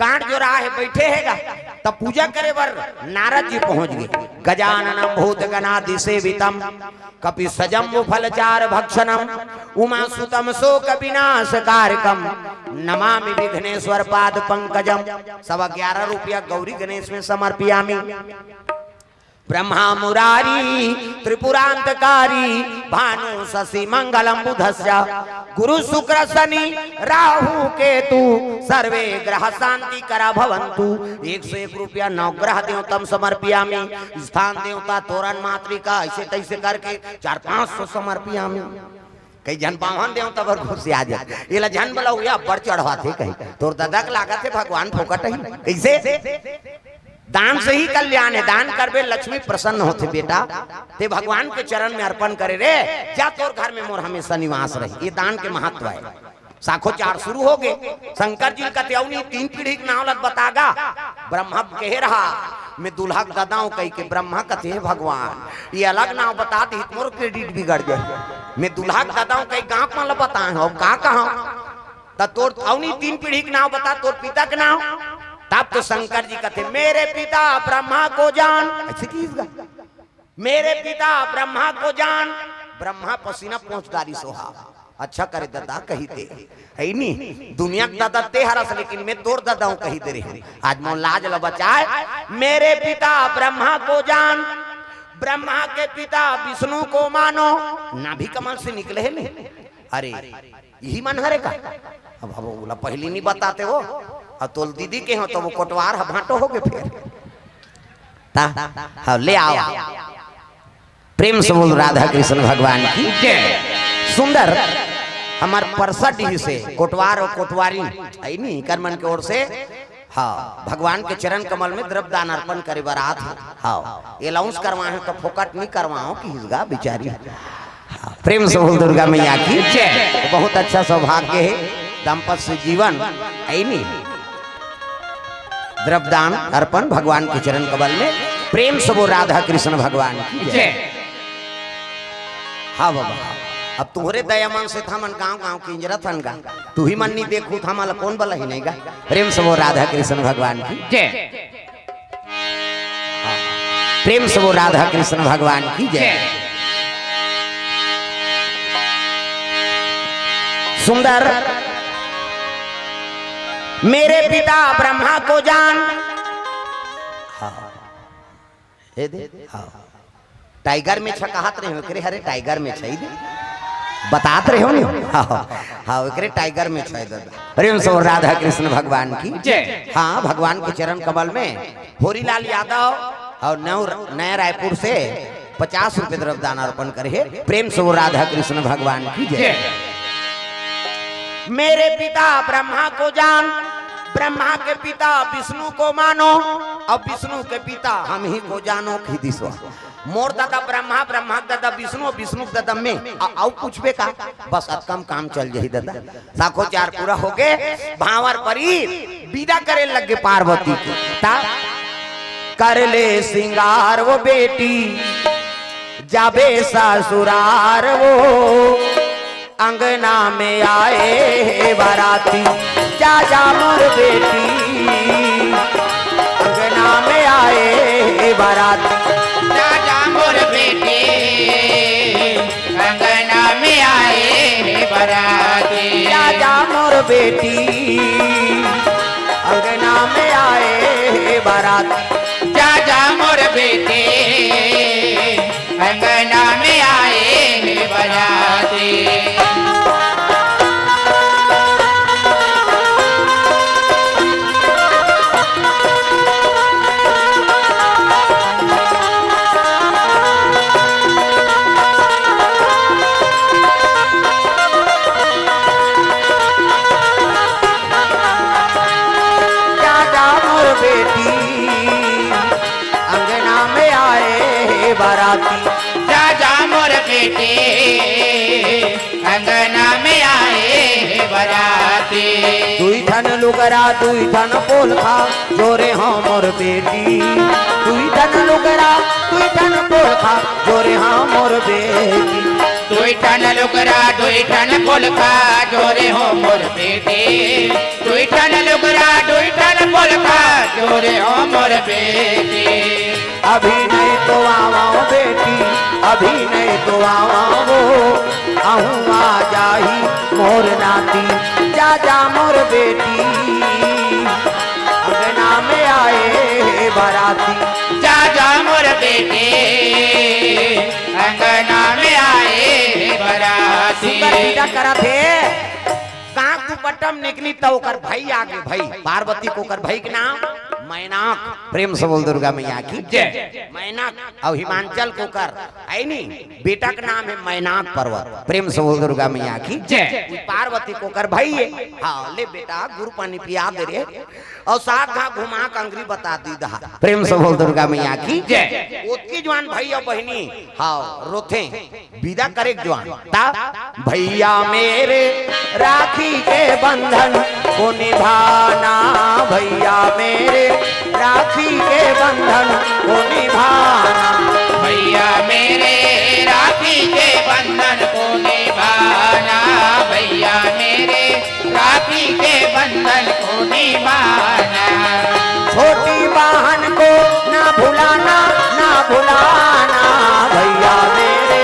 कांट जो रहा है बैठे हैगा, तब पूजा करे बर नारद जी पहुंच गे। गजाननम भूत गणाधिसेवितम कपि सजम्बु फलचार भक्षणम उमा सुतम शोक विनाश कारकम नमामि विघ्नेश्वर पाद पंकजम। सवा ग्यारह रुपया गौरी गणेश में समर्पयामि। ब्रह्मा मुरारी त्रिपुरांतकारी भानु शशि मंगलम बुधस्य गुरु शुक्र शनि राहु केतु सर्वे ग्रह शांति करा भवंतु। एक सौ एक रुपया नवग्रह देवतम समर्पयामि। स्थान देवता तोरण मातृका ऐसे तैसे करके चार पांच सौ समर्पयामि। कई झन बाम्हन देवता बर घुसिया जाय। एला झन बला हुआ बड़ चढ़वाथे कही। तोर ददा के लागत हे भगवान फोकट ही। कइसे? दान से ही कल्याण हे। दान करबे लक्ष्मी प्रसन्न होथे बेटा। ते भगवान के चरण में अर्पण करे रे, जा तोर घर में मोर हमेशा निवास रही। ये दान के महत्व हे। साखोचार शुरू हो गे। शंकर जी कथे, "अउ नहीं तीन पीढ़ी के नाव लत बतागा।" ब्रह्मा कहे रहा, "मैं दूल्हा के ददा हूं," कही के ब्रह्मा कथे, "हे भगवान, ये अलग नाव बता दी, मोर credit बिगड़ जाय। मैं दूल्हा के ददा हूं," कही गांव मन ल बताए हो, का कहा? त तोर अउ नहीं तीन पीढ़ी के नाव बता, तोर पिता के नाव। तब तो शंकर जी कथे, "मेरे पिता ब्रह्मा को जान।" ऐसे किस गा? "मेरे पिता ब्रह्मा को जान।" ब्रह्मा पसीना पहुंच डारी सोहा। "अच्छा करे ददा," कही दे, "है नी, दुनिया के ददा ते हरस, लेकिन मैं तोर ददा हूं," कही दे रहे। आज मोर लाज ल बचाए। "मेरे पिता ब्रह्मा को जान।" ब्रह्मा के पिता विष्णु को मानो। नाभि कमल से निकले हे नहीं। अरे, यही मन हरे का? अब, अब ओला पहली नहीं बताते हो। अउ तोल दीदी के हो तो वो कोटवार ह भांटो होगे फेर। ता, हाँ, ले आवा। प्रेम से बोल राधा कृष्ण भगवान की जय। सुंदर हमर परसा डीह से कोटवार अउ कोटवारी अइनी, इकर मन के ओर से, हाँ, भगवान के चरण कमल में द्रव्य दान अर्पण करे बर आत हे। हाँ, announce करवाए हो तो फोकट नहीं करवाओ कि हिजगा बिचारी। हाँ, प्रेम से बोल दुर्गा मैया की जय। बहुत अच्छा सौभाग्य हे, दाम्पत्य जीवन अइनी। द्रव्य दान अर्पण भगवान के चरण कमल में। प्रेम से बोल राधा कृष्ण भगवान की जय। जय। हाँ बाबा, अब तुहरे दया मन से त हमन गांव गांव किंजरत हन गा, तुही मन नहीं देखहू त हमला कोन बलाही नहीं गा। प्रेम से बोल राधा कृष्ण भगवान की जय। हाँ। प्रेम से बोल राधा कृष्ण भगवान की जय। जय। सुंदर, मेरे पिता ब्रह्मा को जान। हाँ। हे दे, हाँ। टाइगर में छकाहत रहे हो, एकरे हरे टाइगर में छई दे। बतात रहे हो नहीं? हाँ, हाँ, एकरे टाइगर में छई दे। प्रेम से बोल राधा कृष्ण भगवान की जय। हाँ, भगवान के चरण कमल में होरीलाल यादव अउ नव-, नया रायपुर से पचास रुपए द्रव्य दान अर्पण करे हे। प्रेम से बोल राधा कृष्ण भगवान की जय। जय। मेरे पिता ब्रह्मा को जान, ब्रह्मा के पिता विष्णु को मानो, अउ विष्णु के पिता हम ही को जानो, खिदिसवा। मोर दादा ब्रह्मा, ब्रह्मा के दादा विष्णु, विष्णु के दादा में, अउ, अउ पूछबे का? बस अतका म काम चल जाही दादा। साखो चार पूरा होगे, भांवर परी बिदा करे लगे पार्वती के। ता कर ले सिंगार वो बेटी, जाबे ससुरार वो, अंगना में आए हे बाराती, जा जा मोर बेटी, अंगना में आए हे बाराती। जा जा मोर बेटी, अंगना में आए हे बाराती। जा जा मोर बेटी, अंगना में आए हे बाराती। जा जा मोर बेटी, अंगना में आए हे बाराती। जा जा मोर बेटी, अंगना में आए हे बाराती। जा जा मोर बेटी, अंगना में आए हे बाराती। दुई ठन लुगरा, दुई ठन पोलखा, जोरे हो मोर बेटी। दुई ठन लुगरा, दुई ठन पोलखा, जोरे हो मोर बेटी। दुई ठन लुगरा, दुई ठन पोलखा, जोरे हो मोर बेटी। दुई ठन लुगरा, दुई ठन पोलखा, जोरे हो मोर बेटी। अभी नहीं तो आवा बेटी, अभी नहीं तो आवा वो, अहूँ आ जाही मोर नाती। जा जा मोर बेटी, अंगना में आए हे बाराती। जा जा मोर बेटी, अंगना में आए हे बाराती। सुंदर बिदा करत हे। कांख दुपट्टा में निकली त ओकर भाई आगे, भाई पार्वती के ओकर भाई के नाम मैनाक। प्रेम से बोल दुर्गा मैया की जय। मैनाक अउ हिमांचल के ओकर अइनी बेटा के नाम हे मैनाक पर्वत। प्रेम से बोल दुर्गा मैया की जय। उ पार्वती के ओकर भाई हे। हाँ, ले बेटा गुड़ पानी पिया दे रे। अउ सात घा घुमा के अंगरी बता दी दहा। प्रेम से बोल दुर्गा मैया की जय। ओतकी जुवान भाई अउ बहिनी, हाँ, रोथे। बिदा करे के जुवान। ता भैया मेरे राखी के बंधन को निभाना, भैया मेरे राखी के बंधन को निभाना। भैया मेरे राखी के बंधन को निभाना, भैया मेरे राखी के बंधन को निभाना। छोटी बहन को ना भुलाना, ना भुलाना, भैया मेरे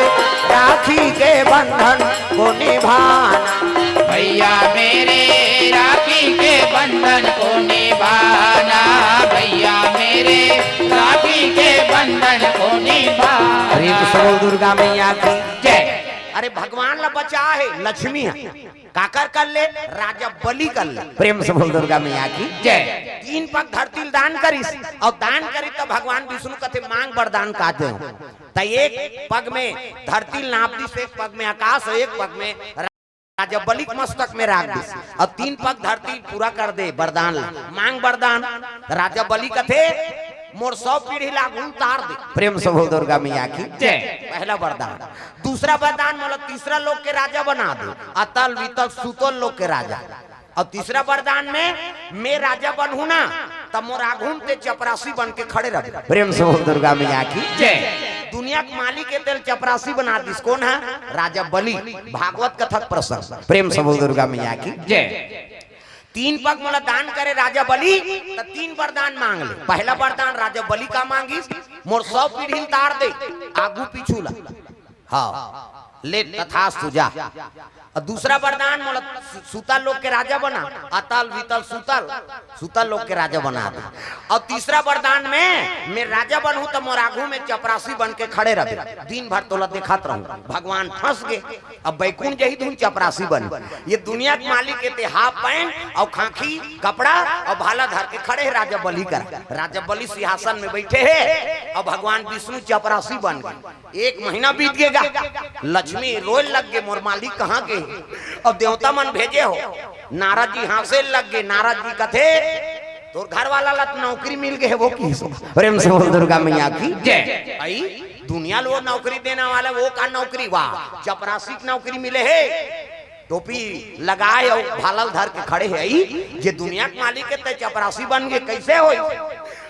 राखी के बंधन को निभाना। भैया मेरे राखी के बंधन को निभाना, भैया मेरे राखी के बंधन को निभाना। प्रेम से बोल दुर्गा मैया की जय। अरे भगवान ला बचा हे लक्ष्मी ह। काकर कर ले? राजा बलि कर ले। प्रेम से बोल दुर्गा मैया की जय। तीन पग धरती ल दान करिस, अउ दान करिस त भगवान विष्णु कथे मांग वरदान का देव। त एक पग में धरती ल नाप दिस, एक पग में आकाश, अउ एक पग में राजा बलि के मस्तक में राख दिस, अउ तीन पग धरती पूरा कर दे वरदान ला, मांग वरदान। राजा बलि कथे मोर सौ पीढ़ी ला आगू उतार दे। प्रेम से बोल दुर्गा मैया की जय। पहला वरदान। दूसरा वरदान मोला तीसरा लोक के राजा बना दे, अतल वितल सुतल लोक के राजा। अउ तीसरा वरदान में मैं राजा बनहूं ना, त मोर आगू में ते चपरासी बन के खड़े रह। प्रेम से बोल दुर्गा मैया की जय। दुनिया के मालिक हे तेला चपरासी बना दिस। कोन ह? राजा बलि। भागवत कथा के प्रसंग। प्रेम से बोल दुर्गा मैया की जय। तीन पग मोला दान करे राजा बलि, त तीन वरदान मांग ले। पहला वरदान राजा बलि का मांगिस, मोर सौ पीढ़ी ल तार दे, आगू पीछू ला। हाँ, ले तथास्तु जा। अउ दूसरा वरदान मोला सु-, सुतल लोक के राजा बना, अतल वितल सुतल, सुतल लोक के राजा बना दे। अउ तीसरा वरदान में मैं राजा बनहूं त मोर आगू में चपरासी बन के खड़े रह, दिन भर तोला देखत रहूं। भगवान फंस गे, अब बैकुंठ जही धुन चपरासी बन। ये दुनिया के मालिक हे ते हाफ पैंट अउ खाकी कपड़ा अउ भाला धर के खड़े हे राजा बलि करा। राजा बलि सिंहासन में बैठे हे अउ भगवान विष्णु चपरासी बन गे। एक महीना बीत गे गा, लक्ष्मी रोए लग गे, मोर मालिक कहाँ गे? अउ देवता मन भेजे हो। नारद जी हाँसे लग गे। नारद जी कथे, तोर घर वाला ला त नौकरी मिल गे हे, वो की सो। प्रेम से बोल दुर्गा मैया की जय। अई दुनिया ल वो नौकरी देने वाला, वो का नौकरी? वाह, चपरासी के नौकरी मिले हे। टोपी लगाए अउ भाला ल धर के खड़े हे। अई जे दुनिया के मालिक हे ते चपरासी बन गे, कैसे होई?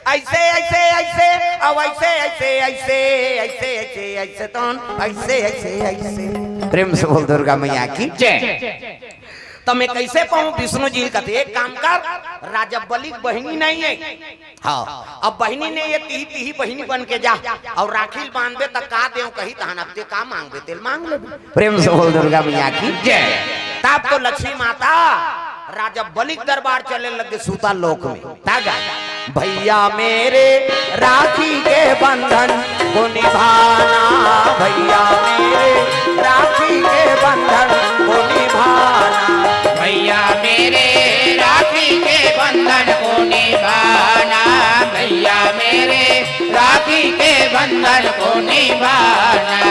ऐसे, ऐसे, ऐसे, अब ऐसे, ऐसे, ऐसे, ऐसे, ऐसे, ऐसे, तौन, ऐसे, ऐसे, ऐसे। प्रेम से बोल दुर्गा मैया की जय। त मैं कैसे पाऊं? विष्णु जी कथे, एक काम कर, राजा बलि के बहिनी नहीं हे। हाँ, अब बहिनी नहीं हे, तिही, तिही बहिनी बन के जा, अउ राखी ल बांधबे त का देव कही, तहन अब ते का मांगबे, तेल मांग लेबे। प्रेम से बोल दुर्गा मैया की जय। तब तो लक्ष्मी माता राजा बलि के दरबार चले लगे सुतल लोक में। तागा, भैया मेरे राखी के बंधन को निभाना, भैया मेरे राखी के बंधन को निभाना। भैया मेरे राखी के बंधन को निभाना, भैया मेरे राखी के बंधन को निभाना।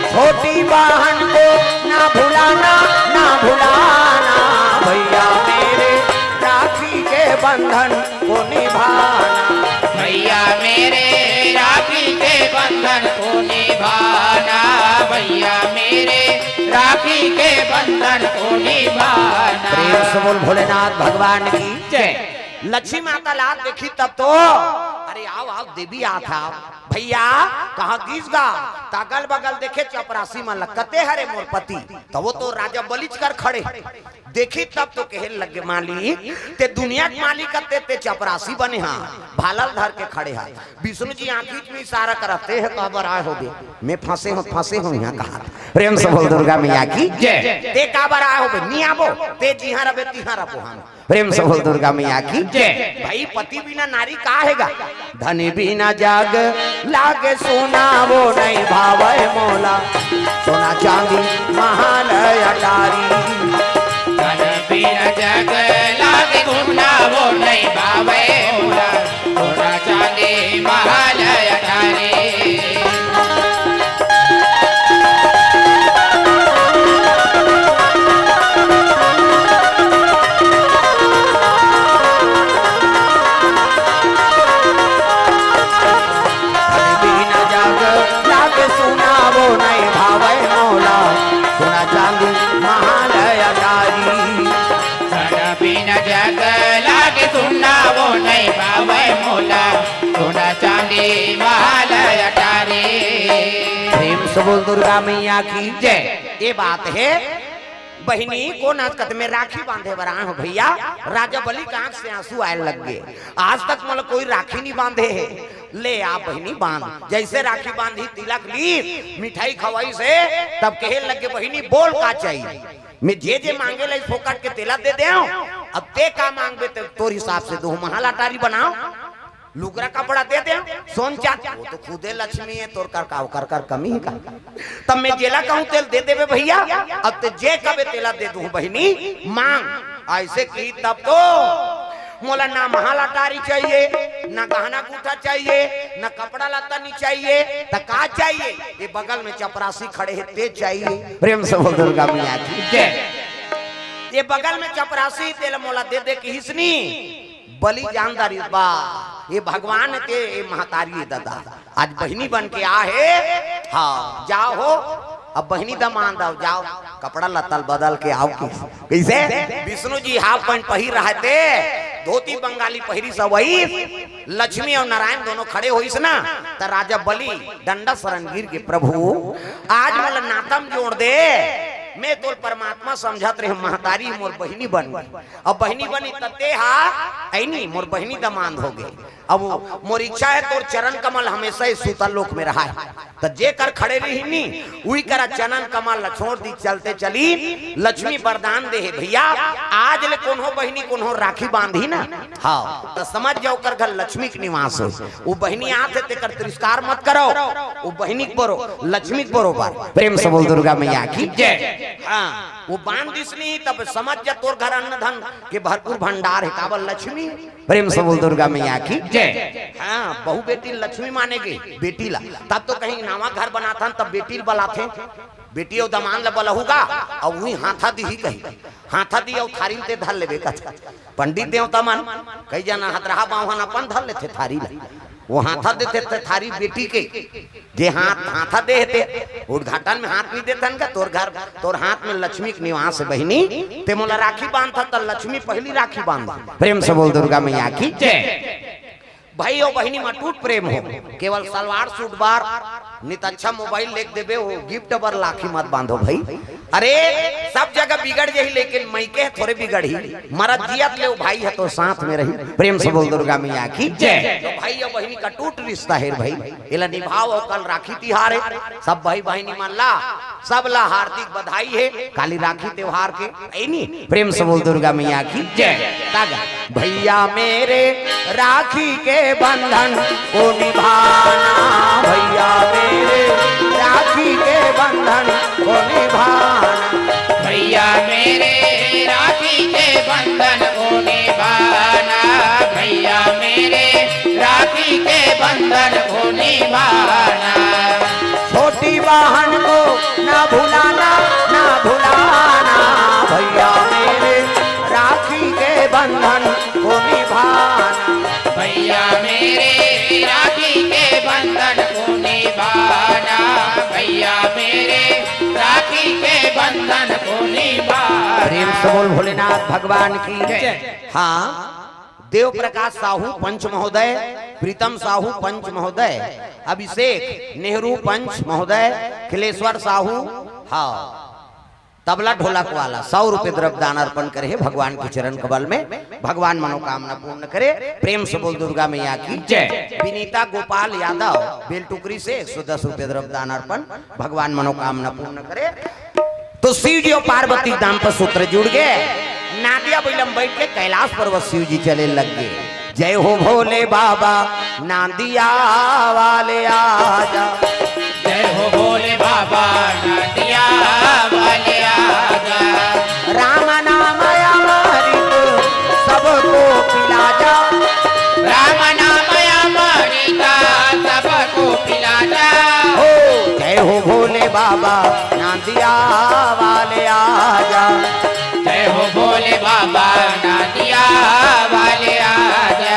छोटी बहन को ना भुलाना, ना भुलाना, भैया मेरे राखी के बंधन को निभाना। भैया मेरे राखी के बंधन को निभाना, भैया मेरे राखी के बंधन को निभाना। प्रेम से बोल भोलेनाथ भगवान की जय। लक्ष्मी माता ला देखी तब तो, अरे आओ, आओ, देवी आत हे। भैया, कहाँ गिस गा? त अगल बगल देखे चपरासी मन ला, कते हरे मोर पति? त वो तो राजा बलिच कर खड़े। देखी तब तो कहे लगे, मालिक, ते दुनिया के मालिक हते, ते चपरासी बने हा, भाला ल धर के खड़े हा। विष्णु जी आंखी में इशारा करते हे, काबर आए होबे? मैं फंसे हों, फंसे हों इहाँ कहा। प्रेम से बोल दुर्गा मैया की जय। ते काबर आए होबे? नी आबो, ते जिहाँ रबे तिहाँ रबो हम। प्रेम से बोल दुर्गा मैया की जय। भाई, पति बिना नारी का हे गा? धनी बिना जग लागे सुना, वो नहीं भावे मोला सोना चांदी महाल अटारी। धन बिना जग लागे सुना, वो नहीं भावे मोला सोना चांदी महाल अटारी। बिन जग लागे सुना, वो नहीं भावे मोला सोना चांदी महाल अटारी। धन बिन जग लागे सुना, वो नहीं भावे मोला सोना चांदी महाल अटारी। प्रेम से बोल दुर्गा मैया की जय। ये बात हे बहिनी, कोन आज कत में राखी बांधे बर आए हो भैया? राजा बलि के आंख से आंसू आए लग गे। आज तक मोला कोई राखी नहीं बांधे हे। ले आ बहिनी बांध। जैसे राखी बांधी, तिलक ली, मिठाई खवाइस हे, तब कहे लगे, बहिनी बोल का चाहिए? मैं जे जे मांगे ला फोकट के तेला दे देव। अब ते का मांगबे ते तोर हिसाब से दो महल अटारी बनाओ। लुगरा कपड़ा दे दे, सोन चांदी, वो तो खुदे लक्ष्मी हे, तोर कर का, ओकर कर कमी हे का? तब मैं जेला कहूं तेला दे देबे भइया, अब ते जे कबे तेला दे दूं बहिनी, मांग। अइसे कही तब तो मोला ना महल अटारी चाहिए, ना गहना गूठा चाहिए, ना कपड़ा लत्ता नहीं चाहिए, त का चाहिए? ये बगल में चपरासी खड़े हे, ते चाहिए। प्रेम से बोल दुर्गा मैया की जय। ये बगल में चपरासी, तेला मोला दे दे किहिस नी, बलि जान डारिस बा, ये भगवान के, ये महतारी हे दादा, आज बहिनी बन के आ हे। हाँ, जाव हो, अब बहिनी दमांद आव, जाव, कपड़ा लत्ता ल बदल के आव। किस कइसे? विष्णु जी हाफ पैंट पहिर रहय ते, धोती बंगाली पहिरिस, वही लक्ष्मी अउ नारायण दोनों खड़े होइस ना, त राजा बलि डंडा सरन गिर गे, "प्रभु, आज मोला नाता म जोड़ दे, मैं तोला परमात्मा समझत रहेंव, महतारी मोर बहिनी बन गे, अब बहिनी बनी त ते हा, अइनी मोर बहिनी दमांद हो गे।" अब वो मोर इच्छा हे तोर चरण कमल हमेशा ही सूतल लोक में रहय। त जे कर खड़े रहिस नी, उही करा चरण कमल ल छोड़ दिस, चलते चलिस, लक्ष्मी वरदान दे हे भइया, आज ले कोनो बहिनी कोनो राखी बांधही ना, हाँ, त समझ जाव ओकर घर लक्ष्मी के निवास होय। वो बहिनी आत हे तेकर तिरस्कार मत करव, वो बहिनी के बरो, लक्ष्मी के बरोबर। प्रेम से बोल दुर्गा मैया की जय। हाँ, वो बांध दिस नी, तब समझ जा तोर घर अन्न धन के भरपूर भंडार हे, काबर लक्ष्मी। प्रेम से बोल दुर्गा मैया की जय। हाँ, बहू बेटी ल लक्ष्मी माने गे, बेटी ला। तब तो कहीं नवा घर बनाथन, तब बेटी ल बलाथे, बेटी अउ दमांद ला बलहू गा, अउ उही हाथा दिही कही, हाथा दिही अउ थारी ल ते धर लेबे कथे। पंडित देवता मन, कई जना हथरहा बांह मन अपन धर लेथे थारी ला, वो हाथा देथे ते थारी बेटी के, जे हाथ, हाथा दे हे ते, उद्घाटन में हाथ नहीं देथन का, तोर घर, तोर हाथ में लक्ष्मी के निवास हे बहिनी, ते मोला राखी बांधत त लक्ष्मी पहली राखी बांध। प्रेम से बोल दुर्गा मैया की जय। भाई अउ बहिनी म अटूट प्रेम हो, केवल सलवार सूट बर, नित अच्छा मोबाइल लेके देबे हो, गिफ्ट बर राखी मत बांधो भाई। अरे, सब जगह बिगड़ जाही, लेकिन मइके थोरे बिगड़ही, मरत जियत ले वो भाई हे तो साथ में रही। प्रेम से बोल दुर्गा मैया की जय। तो भाई अउ बहिनी के अटूट रिश्ता हे भाई, एला निभाव। अउ कल राखी तिहार हे, सब भाई बहिनी मन ला, सब ला हार्दिक बधाई हे काली राखी त्योहार के, हे नी? प्रेम से बोल दुर्गा मैया की जय। तागा, भैया मेरे राखी के बंधन को निभाना, भैया मेरे राखी के बंधन को निभाना। भैया मेरे राखी के बंधन को निभाना, भैया मेरे राखी के बंधन को निभाना। छोटी बहन को ना भुलाना, ना भुलाना, भैया मेरे राखी के बंधन को निभाना। भैया मेरे राखी के बंधन को निभाना, भैया मेरे राखी के बंधन को निभाना। प्रेम से बोल भोलेनाथ भगवान की जय। हाँ, देव प्रकाश साहू पंच महोदय, प्रीतम साहू पंच महोदय, अभिषेक नेहरू पंच महोदय, खिलेश्वर साहू, हाँ, तबला ढोलक वाला सौ रुपये द्रव्य दान अर्पण करे हे भगवान के चरण कमल में, भगवान मनोकामना पूर्ण करे। प्रेम से बोल दुर्गा मैया की जय। विनीता गोपाल यादव बेलटुकरी से एक सौ दस रुपये द्रव्य दान अर्पण, भगवान मनोकामना पूर्ण करे। तो शिव जी अउ पार्वती के दाम्पत्य सूत्र जुड़ गे। नांदिया बइला म बइठ के कैलाश पर्वत शिव जी चले लग गे। जय हो भोले बाबा, नांदिया वाले आजा। जय हो भोले बाबा, नांदिया वाले आजा। राम नाम अमृत सबको पिला जा। राम नाम अमृत सबको पिला जा। हो, जय हो भोले बाबा, नांदिया वाले आजा। जय हो भोले बाबा, नांदिया वाले आजा।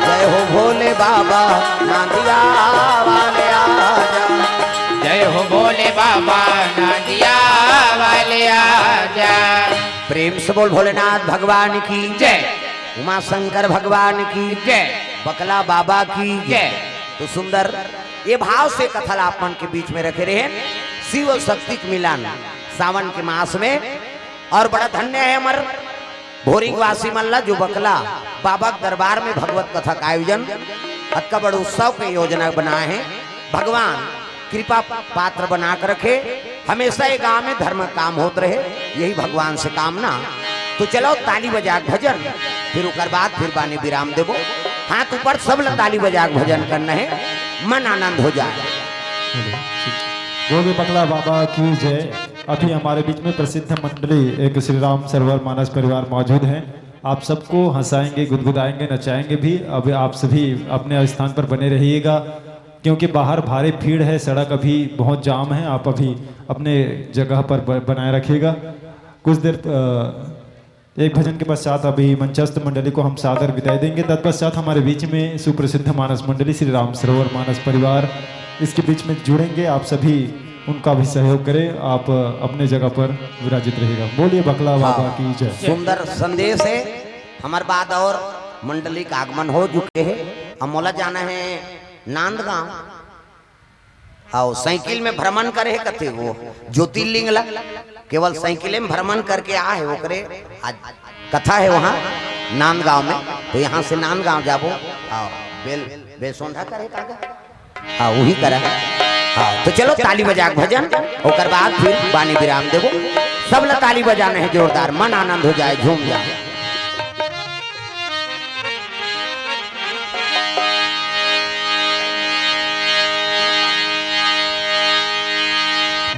जय हो भोले बाबा, नांदिया वाले आजा। जय हो भोले बाबा, नांदिया वाले आजा। प्रेम से बोल भोलेनाथ भगवान की जय। उमा शंकर भगवान की जय। बकला बाबा की जय। तो सुंदर ये भाव से कथा ला आप मन के बीच में रखे रहेन, शिव अउ शक्ति के मिलन सावन के मास में। अउ बड़ा धन्य हे हमर भोरिंग वासी मन ला जो बकला बाबा के दरबार में भगवत कथा का आयोजन अतका बड़ उत्सव के योजना बनाए हे। भगवान कृपा पात्र बना के रखे, हमेशा ये गांव में धर्म काम होत रहे, यही भगवान से कामना। तो चलो ताली बजा के भजन, फिर ओकर बाद फिर बानी विराम देबो। हाथ ऊपर, सब ला ताली बजा के भजन करना है, मन आनंद हो जाए। बोले बकला बाबा की जय। अभी हमारे बीच में प्रसिद्ध मंडली एक श्री राम सरोवर मानस परिवार मौजूद हैं। आप सबको हंसाएंगे, गुदगुदाएंगे, नचाएंगे भी। अब आप सभी अपने स्थान पर बने रहिएगा, क्योंकि बाहर भारी भीड़ है, सड़क अभी बहुत जाम है। आप अभी अपने जगह पर ब- बनाए रखिएगा। कुछ देर अ, एक भजन के पश्चात अभी मंचस्थ मंडली को हम सादर विदाई देंगे। तत्पश्चात हमारे बीच में सुप्रसिद्ध मानस मंडली श्री राम सरोवर मानस परिवार इसके बीच में जुड़ेंगे। आप सभी उनका भी सहयोग करें। आप अपने जगह पर विराजित रहिएगा। बोलिए बकला बाबा हाँ। की जय। सुंदर संदेश है। हमारे बाद और मंडली का आगमन हो चुके हैं। अब मोला जाना है नांदगांव। आओ, साइकिल में भ्रमण करे कथे वो ज्योतिर्लिंग ला, केवल साइकिल में भ्रमण करके आ है। ओकरे आज कथा है वहाँ नांदगांव में, तो यहाँ से नांदगांव जाबो। आओ, बेल बेलसोंधा करे कागा, हाँ, वही करा। हाँ, तो चलो ताली बजा के भजन, ओकर बाद फिर बानी विराम देबो। सब ला ताली बजाना है जोरदार, मन आनंद हो जाए, झूम जाए।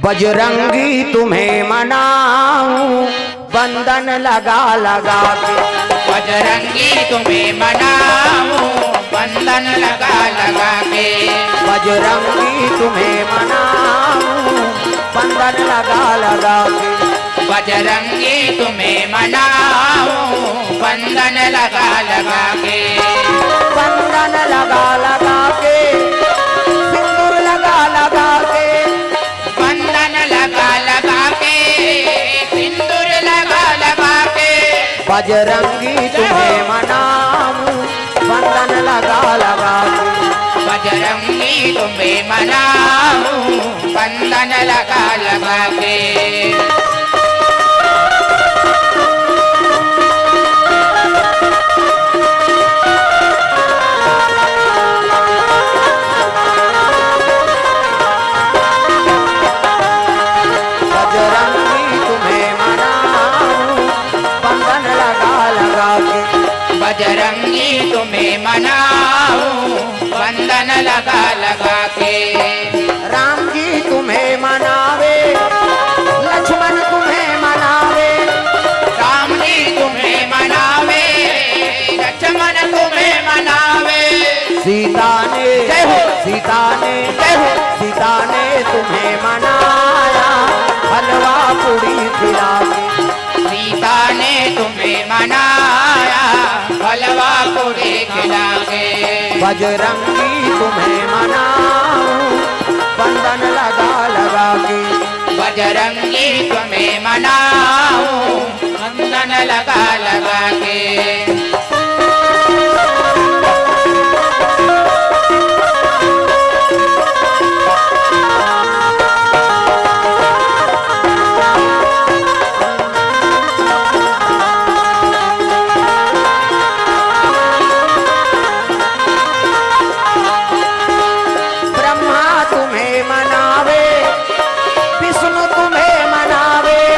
बजरंगी तुम्हें मनाऊं, बंधन लगा लगा के। बजरंगी तुम्हें मनाऊं, बंधन लगा लगा के। बजरंगी तुम्हें मनाऊं, बंधन लगा लगा के। बजरंगी तुम्हें मनाऊं, बंधन लगा लगा के। बंधन लगा लगा के, सिंदूर लगा लगा के। बंधन लगा लगा के, सिंदूर लगा लगा के। बजरंगी तुम्हें मनाऊं, बंधन लगा लगा के। बजरंगी तुम्हें मनाऊं, बंधन लगा लगा के। बजरंगी तुम्हें मनाऊं, बंधन लगा लगा के। बजरंगी तुम्हें मनाऊं, बंधन लगा लगा के। राम जी तुम्हें मनावे, लक्ष्मण तुम्हें मनावे। राम जी तुम्हें मनावे, लक्ष्मण तुम्हें मनावे। सीता ने, जय हो। सीता ने, जय हो। सीता ने तुम्हें मनाया, हलवा पूड़ी खिला के। सीता ने तुम्हें मनाया, हलवा पूड़ी खिला के। बजरंगी तुम्हें मनाऊं, बंधन लगा लगा के। बजरंगी तुम्हें मनाऊं, बंधन लगा लगा के। ब्रह्मा तुम्हें मनावे, विष्णु तुम्हें मनावे।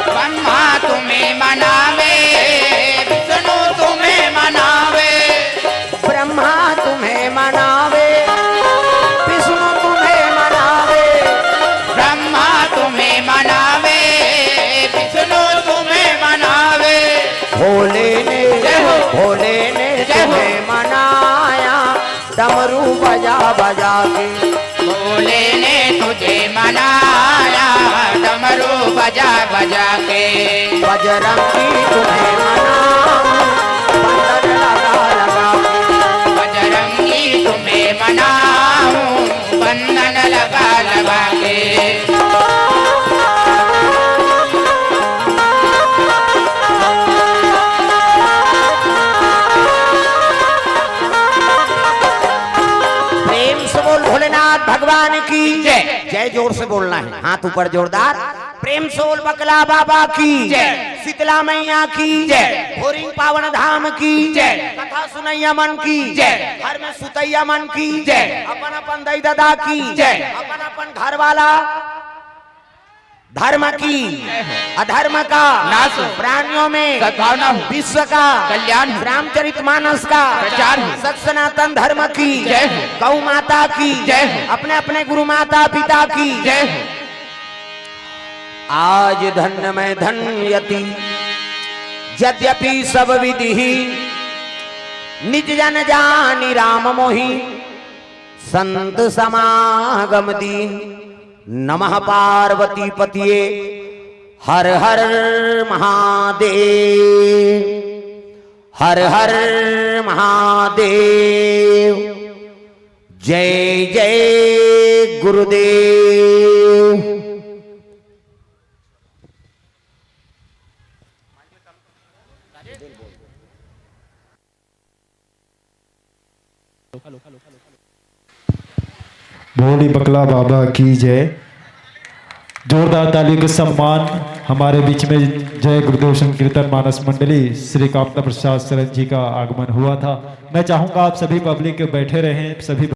ब्रह्मा तुम्हें मनावे, विष्णु तुम्हें मनावे। ब्रह्मा तुम्हें मनावे, विष्णु तुम्हें मनावे। ब्रह्मा तुम्हें मनावे, विष्णु तुम्हें मनावे। भोले ने, जय हो। भोले ने जय हो। तुम्हें मनाया, डमरू बजा बजा के। भोले ने तुझे मनाया, डमरू बजा बजा के। बजरंगी तुम्हें मनाऊं, बंधन लगा लगा के। बजरंगी तुम्हें मनाऊं, बंधन लगा लगा के। प्रेम से बोल भोलेनाथ भगवान की जय। जय जोर से बोलना है, हाथ ऊपर जोरदार। प्रेम से बोल बकला बाबा की जय। शीतला मैया की जय। भोरिंग पावन धाम की जय। कथा सुनैया मन की जय। घर में सुतैया मन की जय। अपन अपन दई ददा की जय। अपन अपन घर वाला धर्म की, अधर्म का नाश हो। प्राणियों में सद्भावना हो। विश्व का कल्याण हो। रामचरित मानस का प्रचार हो। सत सनातन धर्म की जय हो। गौ माता की जय हो। अपने अपने गुरु माता पिता की जय हो। आज धन्य मैं धन्य यति, यद्यपि सब विधि निज जन जानी राम मोहि संत समागम दीन। नमः पार्वती पतिये हर हर महादेव, हर हर महादेव। जय जय गुरुदेव। भोली बकला बाबा की जय। जोरदार ताली के सम्मान। हमारे बीच में जय गुरुदेव संकीर्तन मानस मंडली श्री कामता प्रसाद शरण जी का आगमन हुआ था। मैं चाहूंगा आप सभी पब्लिक के बैठे रहें, सभी